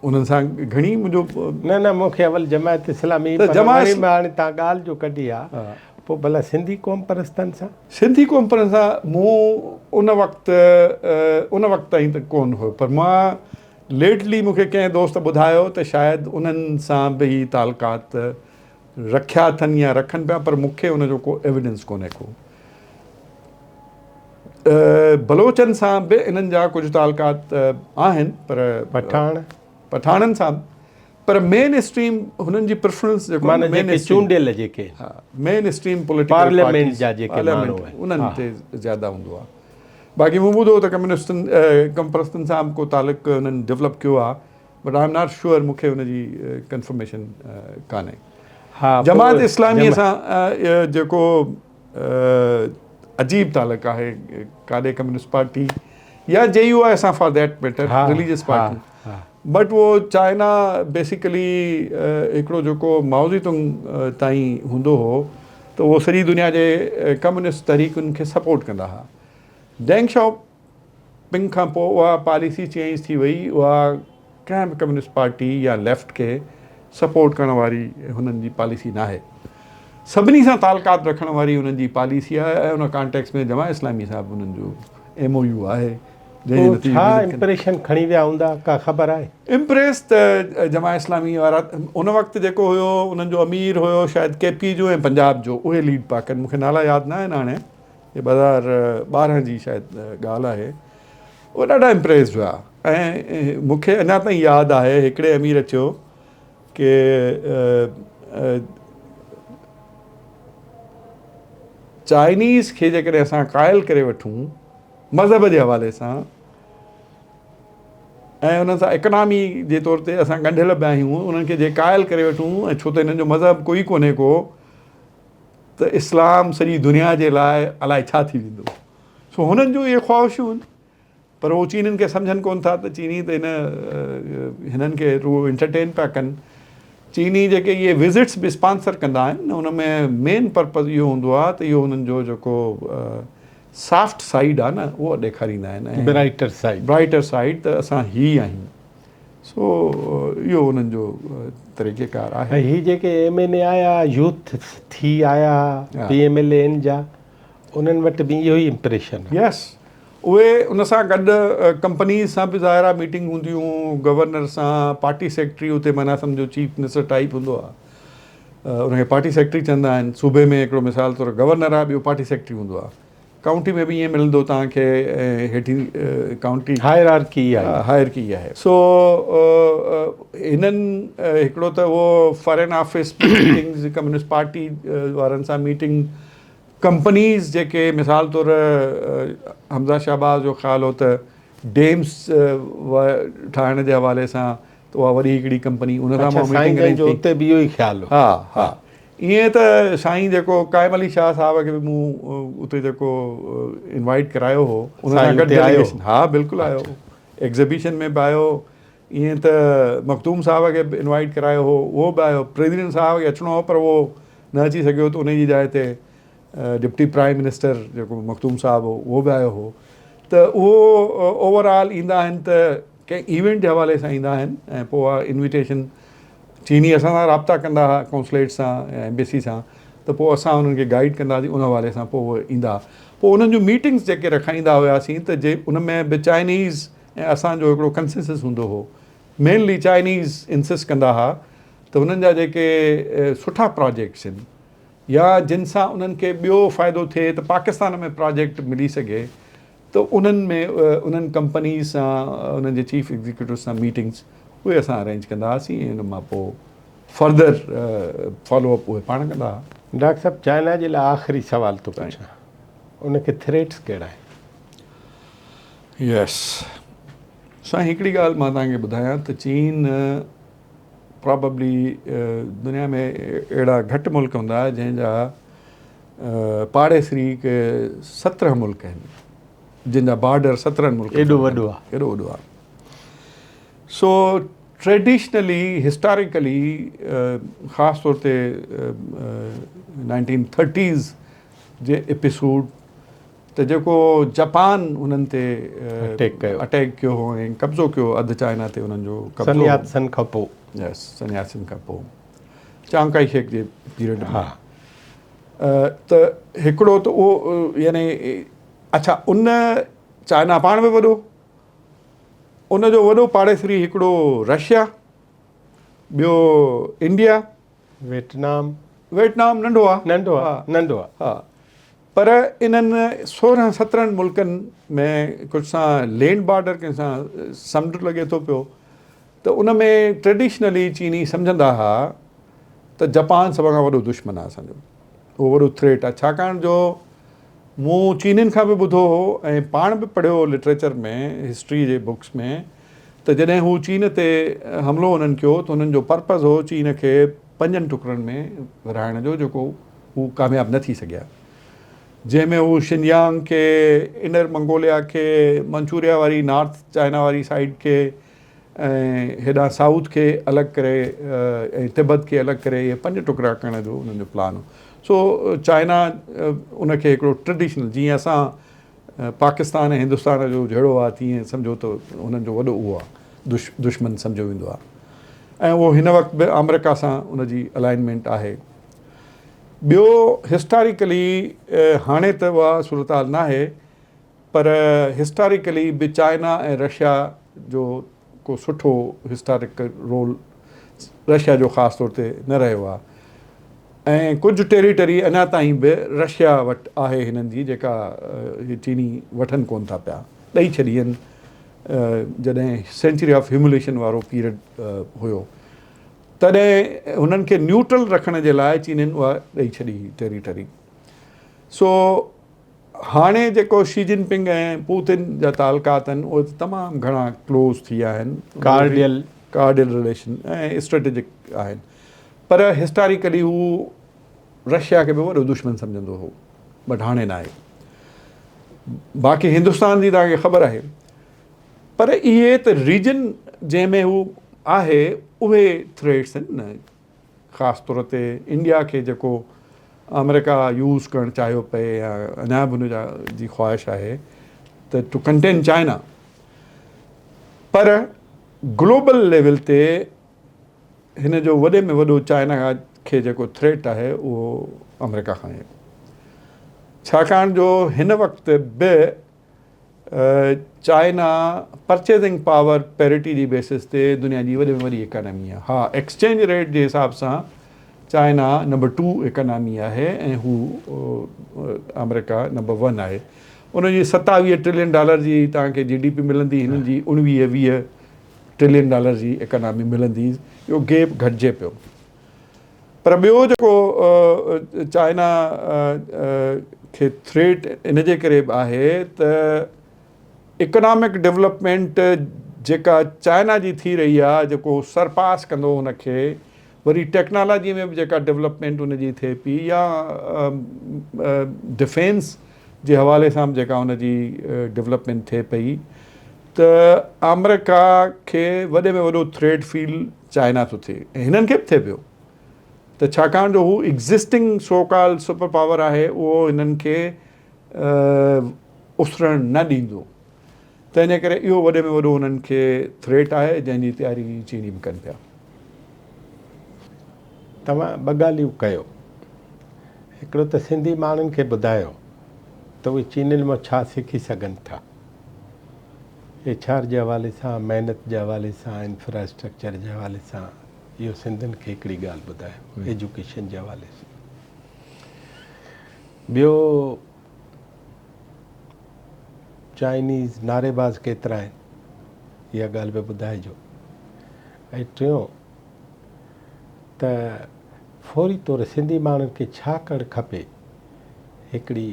انهن سان گهڻي منهنجو نه نه مون کي اول جماعت اسلامي پر وري به هاڻي تان ڳالهه جو ڪڍي آ پوء ڀلا سنڌي قوم پرستن سان؟ سنڌي قوم پرستن سان مون ان وقت ان وقت تائين ته ڪونه هيو پر مان ليٽلي مون کي ڪنهن دوست ٻڌايو ته شايد انهن سان به هي تعلقات رکيا اٿن يا رکن پيا پر مون کي ان جو ڪو ايويڊنس ڪونهي ڪو. بلوچن سان به انهن جا ڪجهه تعلقات آهن پر پٺاڻ پٺاڻن سان پر مين اسٽريم هنن جي پريفرنس جيڪو معنيٰ جيڪي چونڊيل جيڪي ها مين اسٽريم پوليٽيڪل پارليامينٽ جا جيڪي ماڻهو آهن انهن تي زياده هوندو آهي. باقي مون ٻڌو ته ڪميونسٽن قومپرستن سان به ڪو تعلق هنن ڊولپ ڪيو آهي but I am not sure مون کي ان جي ڪنفرميشن ڪانهي. ها جماعت اسلامي سان جيڪو عجيب تعلق آهي ڪاڏي ڪميونسٽ پارٽي يا جي يو آء سان for that matter religious party but اهو چائنا بيسيڪلي هڪڙو جيڪو مائوزي تنگ تائين هوندو هو ته اهو سڄي دنيا جي ڪميونسٽ تحريڪن کي سپورٽ ڪندا هئا. ڊينگ شائو پنگ کان پوء اها پاليسي چينج ٿي وئي، اها ڪنهن به ڪميونسٽ پارٽي يا ليفٽ کي سپورٽ ڪرڻ واري هنن جي پاليسي ناهي. سڀني سان تعلقات رکڻ واري انهن جي پاليسي آهي ۽ ان ڪانٽيڪس ۾ جماعت اسلامي سان به انهن جو ايم او يو آهي جنهن جي نتيجي ۾ ڇا امپريشن کڻي ويا هوندا ڪا خبر آهي؟ امپريس ته جماعت اسلامي وارا ان وقت جيڪو هيو انهن جو امير هيو شايد ڪي پي جو ۽ پنجاب جو اهي ليڊ پيا ڪن مون کي نالا ياد نه آهن هاڻي هي 2012 جي شايد ڳالهه آهي اهي ڏاڍا امپريسڊ هيا ۽ مون کي اڃا تائين ياد آهي هڪڙي امير چيو ڪي چائنيز کي جيڪڏهن اسان قائل ڪري وٺون مذهب جي حوالي سان ۽ انهن سان اڪنامي جي طور تي اسان ڳنڍيل به آهيون انهن کي جي قائل ڪري وٺون ۽ ڇو ته انهن جو مذهب ڪوئي ڪونهي ڪو ته اسلام سڄي دنيا جي لاء الائي ڇا ٿي ويندو سو هنن جون اهي خواهشون پر هو چينين کي سمجهن ڪونه ٿا ته چيني ته هن هنن کي رڳو انٽرٽين پيا ڪن. چيني جيڪي اهي وزٽس به اسپانسر ڪندا آهن ان ۾ مين پرپز اهو هوندو آهي ته اهو هنن جو جيڪو سافٽ سائيڊ آهي نه اهو ڏيکاريندا آهن ۽ برائيٽر سائيڊ برائيٽر سائيڊ ته اسان هي آهيون سو اهو انهن جو طريقيڪار آهي. ۽ هي جيڪي ايم اين اي آيا يوٿ ٿي آيا پي ايم ايل اين جا انهن وٽ به اهو ئي امپريشن آهي. يس اهي ان سان گڏ ڪمپنيز سان به ظاهر آهي ميٽنگ هونديون گورنر سان پارٽي سيڪريٽري اتي معنيٰ سمجهو چيف منسٽر ٽائيپ هوندو آهي ان کي پارٽي سيڪريٽري چوندا آهن صوبي ۾ هڪڙو مثال طور گورنر آهي ٻيو پارٽي سيڪريٽري هوندو آهي ڪائونٽي ۾ به ائين ملندو توهان کي هيٺين ڪائونٽي هائرارڪي آهي هائرارڪي آهي سو هنن هڪڙو ته اهو foreign office meetings communist party وارن سان ميٽنگ ڪمپنيز جيڪي مثال طور حمزه شهباز جو خيال هو ته ڊيمز ٺاهڻ جي حوالي سان ته اها وڏي هڪڙي ڪمپني ان سان مان ميٽنگ ارينج ٿي. اتي به اهو ئي خيال هو. ها ها ائين ته سائين جيڪو قائم علي شاهه صاحب کي به مون اتي جيڪو انوائيٽ ڪرايو هو ان سان گڏ ڊيليگيشن ها بلڪل آيو ايگزيبيشن ۾ به آيو ائين ته مخدوم صاحب کي به انوائيٽ ڪرايو هو اهو به آيو پريزيڊنٽ صاحب کي اچڻو هو پر اهو نه اچي سگهيو ته ان جي جاء تي ڊپٽي پرائم منسٽر جيڪو مخدوم صاحب هو اهو به آيو هو ته اهو اوور آل ايندا آهن ته ڪنهن ايونٽ جي حوالي سان ايندا آهن ۽ پوء اها انويٽيشن چيني اسان سان رابطا ڪندا هئا ڪونسليٽ سان يا ايمبيسي سان ته پوء اسان انهن کي گائيڊ ڪندا هئاسين ان حوالي سان پوء اهي ايندا پوء انهن جون ميٽنگس جيڪي رکائيندا هياسين ته جي ان ۾ به چائنيز ۽ اسان جو هڪڙو ڪنسنسس هوندو هو. مينلي چائنيز انسسٽ ڪندا ها ته هنن جا جيڪي سٺا پراجيڪٽس آهن يا جن سان انهن کي ٻيو فائدو ٿئي ته پاڪستان ۾ پراجيڪٽ ملي سگهي ته انهن ۾ انهن ڪمپنيز سان انهن جي چيف ايگزيڪيوٽو سان ميٽنگس اهي اسان ارينج ڪندا هئاسين ۽ ان مان پوء فردر فالو اپ اهي پاڻ ڪندا هئا. ڊاڪٽر صاحب چائنا جي لاء آخري سوال ٿو پڇان ان کي ٿريٽس ڪهڙا آهن؟ يس سائين هڪڙي ڳالهه مان توهان کي ٻڌايان ته چين پراببلي دنيا ۾ اهڙا گهٽ ملڪ هوندا جنهن جا پاڙيسري ڪي 17 ملڪ آهن جن جا بارڊر 17 ملڪ ايڏو وڏو آهي ايڏو وڏو آهي سو ٽريڊيشنلي هسٽاريڪلي خاص طور تي نائنٽين ٿرٽيز جي ايپيسوڊ ته جيڪو جپان انهن تي اٽيڪ ڪيو اٽيڪ ڪيو هو ۽ قبضو ڪيو اڌ چائنا تي انهن جو قبضو سن يات سن کان پوء يس سن يات سن کان پوء چانگ ڪائي شيڪ جي پيريڊ ها ته هڪڙو ته اهو يعني اڇا ان چائنا پاڻ به وڏو ان جو وڏو پاڙيسري هڪڙو رشيا ٻيو انڊيا ويٽنام ويٽنام ننڍو آ ننڍو آ ننڍو آ ها پر انهن سورهن سترهن ملڪن ۾ ڪجهه سان لينڊ بارڊر ڪنهن سان سمنڊ لڳي ٿو پيو ته ان ۾ ٽريڊيشنلي چيني سمجهندا ها ته جپان سڀ کان وڏو دشمن آ اسان جو اهو وڏو ٿريٽ آ ڇاڪاڻ جو مون چينين کان به ٻڌو هو ۽ پاڻ به پڙهيو هو لٽريچر ۾ هسٽري جي بڪس ۾ ته جڏهن هو چين تي حملو انهن ڪيو ته انهن جو پرپز هو چين کي پنجن ٽڪرن ۾ ورهائڻ جو جيڪو هو ڪامياب نه ٿي سگهيا جنهن ۾ هو شنجيانگ کي انر منگوليا کي منچوريا واري نارٿ چائنا واري سائيڊ کي ۽ هيڏانهن سائوٿ کي الڳ ڪري ۽ تبت کي الڳ ڪري اهي پنج ٽڪرا ڪرڻ جو انهن جو پلان هو. سو چائنا ان کي هڪڙو ٽريڊيشنل جيئن اسان پاڪستان ۽ هندستان جو جهيڙو آهي تيئن سمجهو ته انهن جو وڏو اهو آهي دشمن سمجهيو ويندو آهي ۽ اهو هن وقت به آمريڪا سان ان جي الائنمينٽ آهي. ٻيو هسٽاريڪلي هاڻي ته اها صورتحال ناهي پر هسٽاريڪلي به چائنا ۽ رشيا جو ڪو سٺو هسٽاريڪل رول رشيا جو خاص طور تي نه رهيو آهي ۽ ڪجهه ٽيريٽري اڃا تائين به رشيا وٽ آهي هنن جي جيڪا هي چيني وٺن ڪون ٿا پيا ڏئي ڇڏي هن جڏهن سينچري آف هيومليشن وارو پيريڊ هيو تڏهن هنن کي نيوٽرل رکڻ جي لاء چينين اها ڏئي ڇڏي ٽيريٽري سو هاڻي جيڪو شي جن پنگ ۽ پوتن جا تعلقات آهن اهي ته تمام گهڻا ڪلوز ٿي ويا آهن. ڪارڊيل. ڪارڊيل رليشن ۽ اسٽريٽجڪ آهن پر هسٽاريڪلي هو رشيا کي به وڏو دشمن سمجهندو هو بٽ هاڻي ناهي. باقي هندستان جي توهان کي خبر آهي پر اهي ته ريجن جنهن ۾ هو آهي اهي ٿريٽس آهن نه. خاص طور تي انڊيا کي جيڪو آمريڪا يوز ڪرڻ چاهيو پئي يا اڃا به ان جا جي خواهش آهي ته ٽو ڪنٽين چائنا پر گلوبل ليول تي هن جو وڏي ۾ وڏو چائنا کي جيڪو ٿريٽ آهي اهو آمريڪا کان آهي ڇاڪاڻ جو هن وقت به چائنا پرچيزنگ پاور پيرٽي جي بيسس تي دنيا جي وڏي ۾ وڏي اڪانامي آهي. ها ايڪسچينج ريٽ جي حساب سان چائنا نمبر ٽو اڪانامي آهي ۽ هو آمريڪا نمبر ون آهي. ان جي 27 ٽرلين ڊالر جي توهان کي جي ڊي پي ملندي هنن جي 19 20 ٽرلين ڊالر جي اڪانامي ملندي اهو گيپ گهٽجي پيو. پر ٻيو جيڪو چائنا کي ٿريٽ ان جي ڪري به آهي ته اڪنامڪ ڊولپمينٽ جيڪا چائنا جي ٿي رهي آهي جيڪو سرپاس ڪندو ان کي وري ٽيڪنالاجي ۾ به جيڪا ڊولپمينٽ ان جي ٿئي پئي يا ڊفينس جي حوالي سان به جيڪا ان جي ڊولپمينٽ ٿئي پئي ته آمريڪا کي وڏي ۾ وڏو ٿريٽ فيل چائنا ٿو ٿئي ۽ هنن کي به ٿئي پيو ته ڇاڪاڻ جو هو existing so call super power آهي اهو هنن کي اسرڻ نه ڏيندو تنهن جي ڪري اهو وڏي ۾ وڏو هنن کي ٿريٽ آهي جنهن جي تياري چيني به ڪن پيا. توهان ٻه ڳالهيون ڪيو هڪڙو ته سنڌي ماڻهن کي ٻڌايو ته اهي چينين مان ڇا سکي سگهن ٿا. ايڇ آر جي حوالي سان، محنت جي حوالي سان، انفراسٽرڪچر جي حوالي سان اهو سنڌين کي هڪڙي ڳالهه ٻڌايو ايجوڪيشن جي حوالي سان. ٻيو چائنيز نعريباز ڪيترا آهن اها ڳالهه به ٻڌائجو ۽ ٽيون ته فوري طور سنڌي ماڻهن کي ڇا ڪرڻ کپي هڪڙي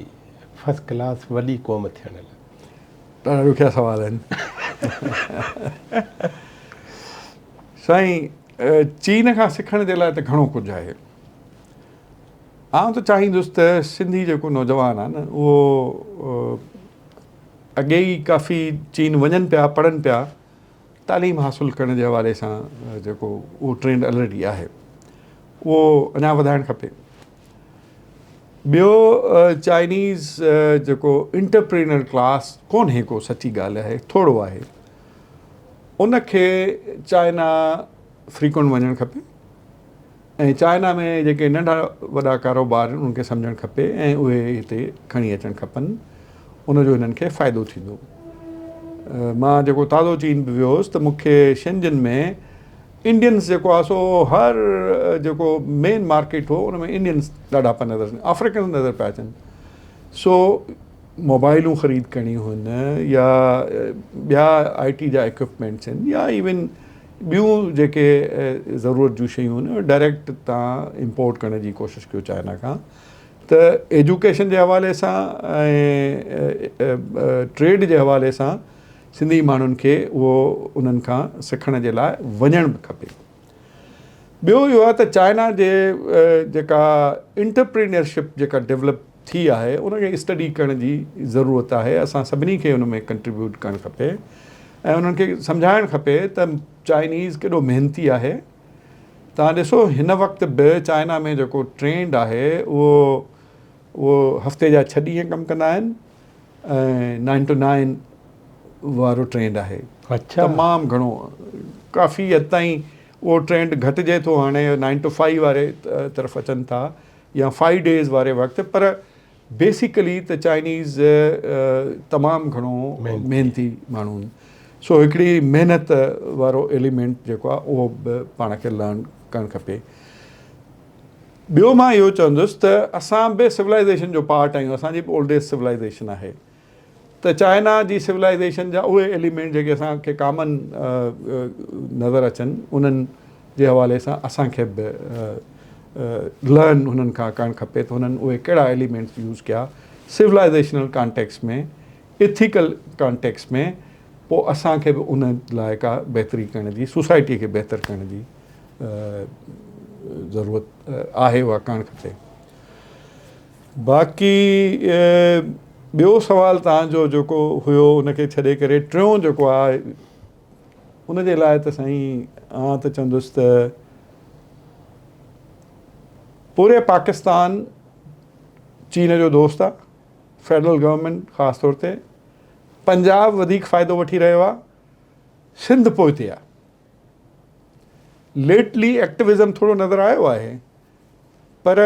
فرسٽ ڪلاس وڏي قوم ٿيڻ لاء. ڏاڍا ڏکيا سوال آهن. سائين چين کان سکڻ جي لاء ته گهڻو ڪجهه آهي. آئون ته چاهيندس ته سنڌي جيڪو نوجوان آهي نه اهو اڳي ئي ڪافي چين وڃن پيا پڙهن پيا تعليم حاصل ڪرڻ جي حوالي سان جيڪو اهو ٽرينڊ الريڊي آهي اهو اڃا وڌائڻ کپي. ٻيو چائنيز جيڪو انٽرپرينر ڪلاس ڪونهي ڪو سچي ڳالهه آهي ٿورو آهي ان کي چائنا فريڪوئنٽ وڃڻ کپي ۽ چائنا ۾ جيڪي ننڍا وڏا ڪاروبار آهن انهن کي سمجهڻ کپي ۽ اهي هتي کڻي اچڻ کپن ان جو هنن کي فائدو ٿيندو. مان جيڪو تازو چين به ويو هوس ته مون کي شينجن ۾ انڊينس جيڪو آهي سو هر جيڪو مين مارڪيٽ هو ان ۾ انڊينس ڏاڍا پيا نظر اچن آفريڪنس نظر پيا اچن سو موبائلون خريد ڪرڻيون هن يا ٻيا آئي ٽي جا اڪوپمينٽس آهن يا ايون ٻيون جيڪي ضرورت جون شيون آهن ڊائريڪٽ تان امپورٽ ڪرڻ جي ڪوشش ڪيو چائنا کان ته ايجوڪيشن جي حوالي سان ۽ ٽريڊ جي حوالي سان سنڌي ماڻهن کي اهو انهن کان سکڻ جي لاء وڃڻ به کپي. ٻيو اهو آهي ته چائنا جي جيڪا انٽرپرينيئرشپ جيڪا ڊولپ ٿي آهي ان کي اسٽڊي ڪرڻ جي ضرورت آهي اسان سڀني کي ان ۾ ڪنٽريبيوٽ ڪرڻ کپي ۽ انهن کي سمجهائڻ کپي ته چائنيز ڪيڏو محنتي آهي توهان ڏسو هن وقت به چائنا ۾ جيڪو ٽرينڊ آهي اهو اهو هفتي جا ڇهه ڏينهن ڪم ڪندا آهن ۽ نائن ٽو نائن وارو ٽرينڊ آهي تمام گهڻو ڪافي حد تائين اهو ٽرينڊ گهٽجي ٿو هاڻي نائن ٽو فائيو واري طرف اچن ٿا يا فائيو ڊيز واري وقت پر بيسيڪلي ته چائنيز تمام گهڻو محنتي ماڻهو آهن سو هڪڙي محنت وارو ايليمينٽ جيڪو آهي اهو به پاڻ کي لرن ڪرڻ کپي. ٻيو مان اهو چوندس ته اسان به سولائيزيشن جو پارٽ آهيون اسان جي به اولڊ ايج سولائيزيشن آهي ته چائنا جي سولائيزيشن جا اهي ايليمينٽ جيڪي اسان کي ڪامن نظر اچن انهن جي حوالي سان اسان کي به لرن انهن کان ڪرڻ کپي ته انهن اهي ڪهڙا ايليمينٽس يوز ڪيا سولائيزيشنل ڪانٽيڪس ۾ ايٿيڪل ڪانٽيڪس ۾ پوء اسان کي به ان لاء ڪا بهتري ڪرڻ جي سوسائٽي کي بهتر ڪرڻ جي ضرورت آهي اها ڪرڻ کپي. باقي ٻيو سوال توهان جو جيڪو هيو ان کي ڇڏي ڪري ٽيون جيڪو آهي ان جي لاء ته سائين آئون ته چوندس ته پوري پاڪستان چين جو دوست آهي فيڊرل گورنمينٽ خاص طور تي پنجاب وڌيڪ فائدو وٺي رهيو آهي سنڌ پوئتي آهي ليٽلي ايڪٽوزم ٿورو نظر آيو آهي پر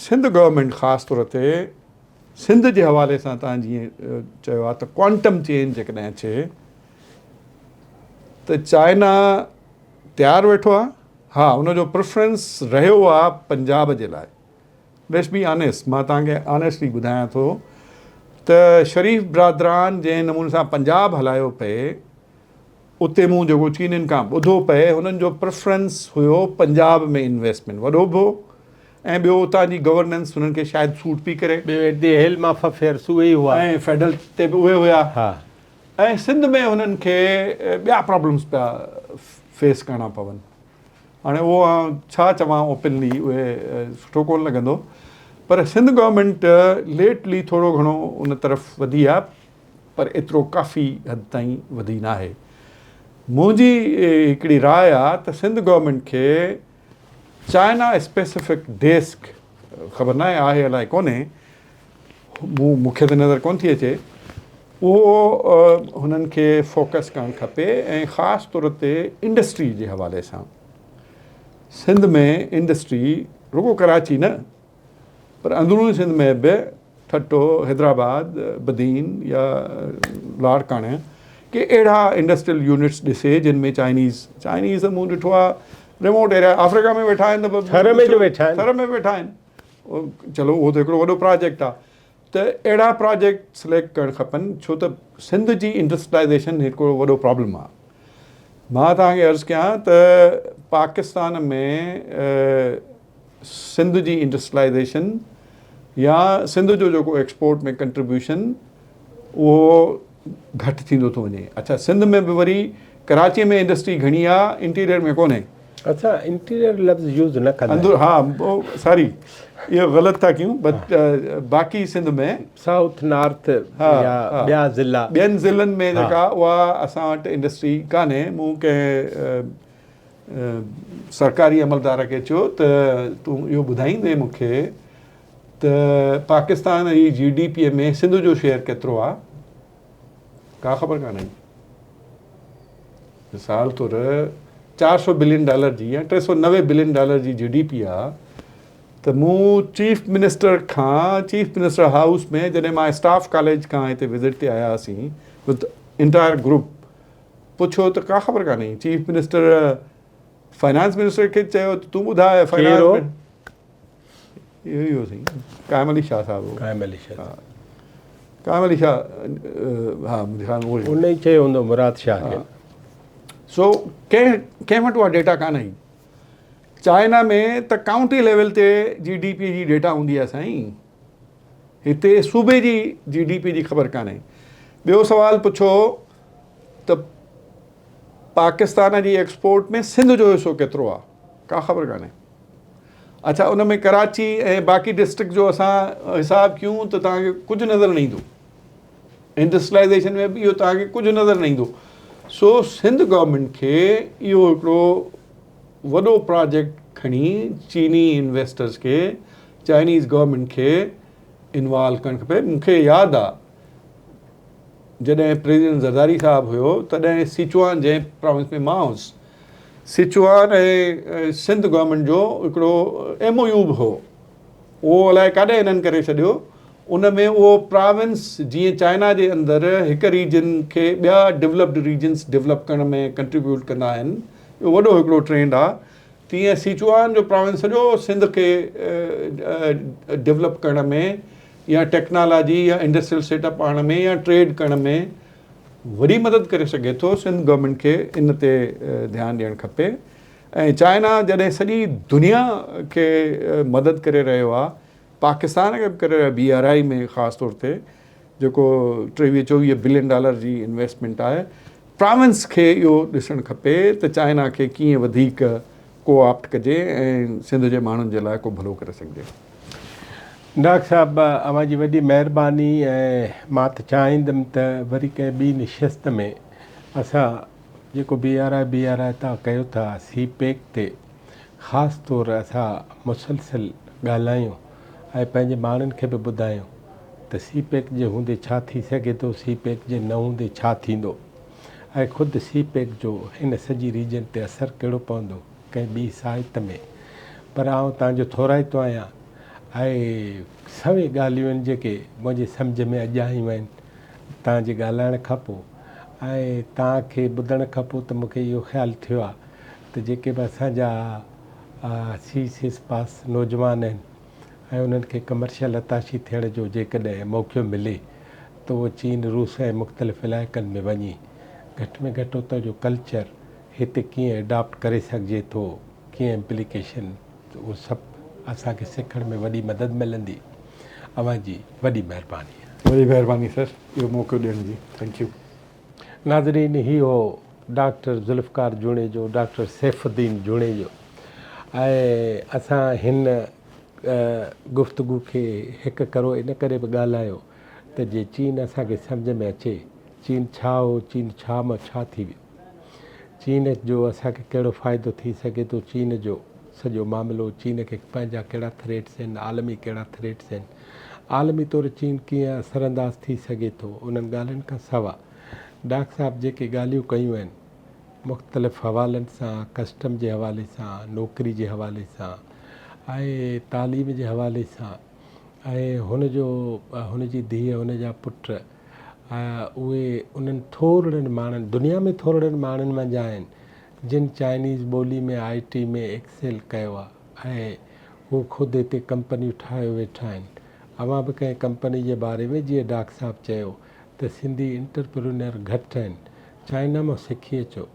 سنڌ گورنمينٽ خاص طور تي سنڌ جي حوالي سان تان جيئن چيو آهي ته ڪوانٽم چينج جيڪڏهن اچي ته چائنا تيار ويٺو آهي ها ان جو پريفرنس رهيو آهي پنجاب جي لاء ليٽس بي آنيسٽ مان توهان کي آنيسٽلي ٻڌايان ٿو ته شريف برادران جنهن نموني سان پنجاب هلايو پئي اتي مون جيڪو چينين کان ٻڌو پئي هنن جو پريفرنس هيو پنجاب ۾ انويسٽمينٽ وڏو به هو ۽ ٻيو اتان جي گورننس هنن کي شايد سوٽ پئي ڪري. ٻيو eight the helm of affairs اهي ئي هئا. ۽ فيڊرل تي به اهي هيا. ها. ۽ سنڌ ۾ هنن کي ٻيا پرابلمس پيا فيس ڪرڻا پون. هاڻي اهو آئون ڇا چوان اوپنلي اهي سٺو ڪونه لڳندو پر سنڌ گورنمينٽ ليٽلي ٿورو گهڻو ان طرف وڌي آهي. پر ايترو ڪافي حد تائين وڌي ناهي. منهنجي هڪڙي راء آ ته سنڌ گورنمينٽ کي چائنا اسپيسفڪ ڊيسڪ خبر ناهي آهي الائي ڪونهي مون مون کي ته نظر ڪونه ٿي اچي اهو هنن کي فوڪس ڪرڻ کپي ۽ خاص طور تي انڊسٽري جي حوالي سان سنڌ ۾ انڊسٽري رڳو ڪراچي نه پر اندروني سنڌ ۾ به ٺٽو، حيدرآباد، بدين يا لاڙڪاڻي ڪي اهڙا انڊسٽريل يونٽس ڏسي جن ۾ چائنيز چائنيز ته مون ڏٺو آهي ريموٽ ايريا آفريڪا ۾ ويٺا آهن ته ٿر ۾ جو ويٺا آهن ٿر ۾ ويٺا آهن چلو اهو ته هڪڙو وڏو پراجيڪٽ آهي ته اهڙا پراجيڪٽ سليڪٽ ڪرڻ کپن ڇو ته سنڌ جي انڊسٽريلائزيشن هڪڙو وڏو پرابلم آهي مان توهان کي عرض ڪيان ته پاڪستان ۾ سنڌ جي انڊسٽريلائيزيشن يا سنڌ جو جيڪو ايڪسپورٽ ۾ ڪنٽريبيوشن اهو گهٽ ٿيندو ٿو وڃي. اڇا سنڌ ۾ به وري ڪراچي ۾ انڊسٽري گهڻي آ انٽيريئر ۾ ڪونهي. اسان انٽيريئر لفظ يوز نه ڪندا آهيون. ها ساري اهو غلط ٿا ڪيون بٽ باقي سنڌ ۾. سائوٿ نارٿ يا ٻيا ضلعا. ٻين ضلعن ۾ جيڪا اها اسان وٽ انڊسٽري ڪانهي. مون ڪنهن سرڪاري عملدار کي چيو ته تون اهو ٻڌائيندين مون کي ته پاڪستان جي جي ڊي پي ۾ سنڌ جو شيئر ڪيترو آهي؟ ڪا خبر ڪانهي. مثال طور 400 بلين ڊالر جي يا 390 بلين ڊالر جي جي ڊي پي آ ته مون چيف منسٽر کان چيف منسٽر هائوس ۾ جڏهن مان اسٽاف ڪاليج کان هتي وزٽ تي آيا هئاسين وٿ انٽائر گروپ پڇيو ته ڪا خبر ڪانهي. چيف منسٽر فائنانس منسٽر کي چيو ته تون ٻڌاء فائنانس اهو ئي هو سائين قائم علي شاهه صاحب هو. قائم علي شاهه ها قائم علي شاهه ها منهنجي خيال ۾ اهو ئي ان ئي چيو هوندو مراد شاهه کي. سو ڪنهن ڪنهن وٽ اها ڊيٽا ڪانه هئي. چائنا ۾ ته ڪائونٽي ليول تي جي ڊي پي جي ڊيٽا هوندي آهي سائين، هتي صوبي جي جي ڊي پي جي خبر ڪانهي. ٻيو سوال پڇو ته پاڪستان جي ايڪسپورٽ ۾ سنڌ جو حصو ڪيترو آهي، ڪا خبر ڪانهي. اڇا ان ۾ ڪراچي ۽ باقي ڊسٽرڪٽ جو اسان حساب ڪيون ته توهان کي ڪجهه نظر نه ايندو. انڊسٽريلائيزيشن ۾ به اهو توهان کي ڪجهه نظر نه ايندو. سو سنڌ گورنمينٽ کي اهو هڪڙو وڏو پراجيڪٽ کڻي چيني انويسٽرز کي، چائنيز گورنمينٽ کي انوالو ڪرڻ کپي. مون کي ياد آ جڏهن پريزيڊنٽ زرداري صاحب هيو تڏهن سيچوان جنهن پراونس ۾ مان هوس سچوان ۽ سنڌ گورنمينٽ جو هڪڙو ايم او يو به هو اهو الائي ڪاڏي هنن ڪري ڇڏيو ان ۾ اهو پراونس جيئن چائنا جي اندر هڪ ريجن کي ٻيا ڊولپڊ ريجنس ڊولپ ڪرڻ ۾ ڪنٽريبيوٽ ڪندا آهن اهو وڏو هڪڙو ٽرينڊ آهي تيئن سيچوان جو پراونس سڄو سنڌ کي ڊولپ ڪرڻ ۾ يا ٽيڪنالاجي يا انڊسٽريل سيٽ اپ آڻڻ ۾ يا ٽريڊ ڪرڻ ۾ وڏي مدد ڪري سگهي ٿو، سنڌ گورنمينٽ کي ان تي ڌيان ڏيڻ کپي ۽ چائنا جڏهن سڄي دنيا کي مدد ڪري رهيو آهي پاڪستان کي به ڪري رهيو آهي بي آر I ۾ خاص طور تي جيڪو 23 24 بلين ڊالر جي انويسٽمينٽ آهي پراونس کي اهو ڏسڻ کپي ته چائنا کي ڪيئن وڌيڪ ڪو آپٽ ڪجي ۽ سنڌ جي ماڻهن جي لاء ڪو ڀلو ڪري سگهجي. ڊاڪٽر صاحب اوهان جي وڏي مهرباني ۽ مان ته چاهيندم ته وري ڪنهن ٻي نشست ۾ اسان جيڪو B R I B R I تان ڪيو ٿا سي پيڪ تي خاص طور اسان مسلسل ڳالهايون ۽ پنهنجي ماڻهن کي به ٻڌايون ته سي پيڪ جي هوندي ڇا ٿي سگهي ٿو سي پيڪ جي نه هوندي ڇا ٿيندو ۽ خود سي پيڪ جو هن سڄي ريجن تي اثر ڪهڙو پوندو ڪنهن ٻي ساهت ۾ پر آئون توهان جو ٿورائتو آهيان ۽ سوين ڳالهيون آهن جيڪي منهنجي سمجهه ۾ اڄ آيون آهن توهان جي ڳالهائڻ کان پوء ۽ توهان کي ٻڌڻ کان پوء ته مون کي اهو خيال ٿيو آهي ته جيڪي به اسان جا سي سيس پاس نوجوان آهن ۽ انهن کي ڪمرشل اتاشي ٿيڻ جو جيڪڏهن موقعو ملي ته اهو چين روس ۽ مختلف علائقن ۾ وڃي گهٽ ۾ گهٽ اتان جو ڪلچر هتي ڪيئن اڊاپٽ ڪري سگهجي ٿو ڪيئن امپليڪيشن ته اهو سڀ اسان کي سکڻ ۾ وڏي مدد ملندي. اوهان جي وڏي مهرباني. وڏي مهرباني سر اهو موقعو ڏيڻ جي thank you. ناظرين هي هو ڊاڪٽر ذوالفقار جوڻيجو، ڊاڪٽر سيف الدين جوڻيجو ۽ اسان هن گفتگو کي هڪ ڪرو ان ڪري به ڳالهايو ته جي چين اسان کي سمجهه ۾ اچي چين ڇا هو چين ڇا مان ڇا ٿي ويو. چين جو اسان کي ڪهڙو فائدو ٿي سگهي ٿو، چين جو سڄو معاملو، چين کي پنهنجا ڪهڙا ٿريٽس آهن، عالمي ڪهڙا ٿريٽس آهن، عالمي طور چين ڪيئن اثرانداز ٿي سگهي ٿو، انهن ڳالهين کان سوا ڊاڪٽر صاحب جيڪي ڳالهيون ڪيون آهن مختلف حوالن سان، ڪسٽم جي حوالي سان، نوڪري جي حوالي سان ۽ تعليم جي حوالي سان ۽ هن جو هن جي ڌيء هن جا پٽ اهي انهن ٿورڙن ماڻهن دنيا ۾ ٿورڙن ماڻهن منجهان آهن جن چائنيز ٻولي ۾ آء ٽي ۾ ايڪسيل ڪيو آهي ۽ هو خود هتي ڪمپنيون ٺاهيو ويٺا آهن. اوهان به ڪنهن ڪمپني جي باري ۾ جيئن ڊاڪٽر صاحب چيو ته سنڌي انٽرپرينئر گهٽ آهن چائنا مان سکي اچو.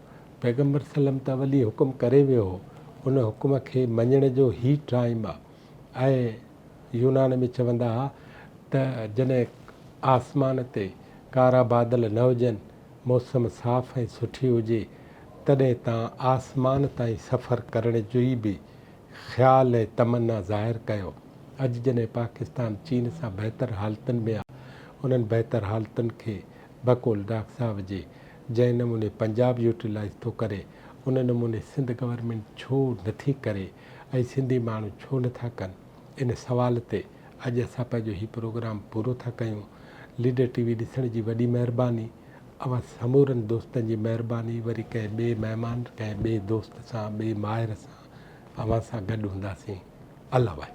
پيغمبر صلعم ته اول ئي حڪم ڪري ويو هو ان حڪم کي مڃڻ جو هي ٽائيم آهي ۽ يونان ۾ چوندا ها ته جڏهن آسمان تي ڪارا بادل نه هجن، موسم صاف ۽ سٺي هجي ته. تڏهن تان آسمان تائين سفر ڪرڻ جي به خيال ۽ تمنا ظاهر ڪيو. اڄ جڏهن پاڪستان چين سان بهتر حالتن ۾ آ، انهن بهتر حالتن کي بقول ڊاڪٽر صاحب جي جنهن نموني پنجاب يوٽيلائيز ٿو ڪري، ان نموني سنڌ گورنمينٽ ڇو نٿي ڪري ۽ سنڌي ماڻهو ڇو نٿا ڪن؟ ان سوال تي اڄ اسان پنهنجو هي پروگرام پورو ٿا ڪيون. ليڊر ٽي وي ڏسڻ جي وڏي مهرباني. اوهان سمورن دوستن جي مهرباني وري ڪنهن ٻئي مهمان ڪنهن ٻئي دوست سان ٻئي ماهر سان اوهان سان گڏ هونداسين الله واهي.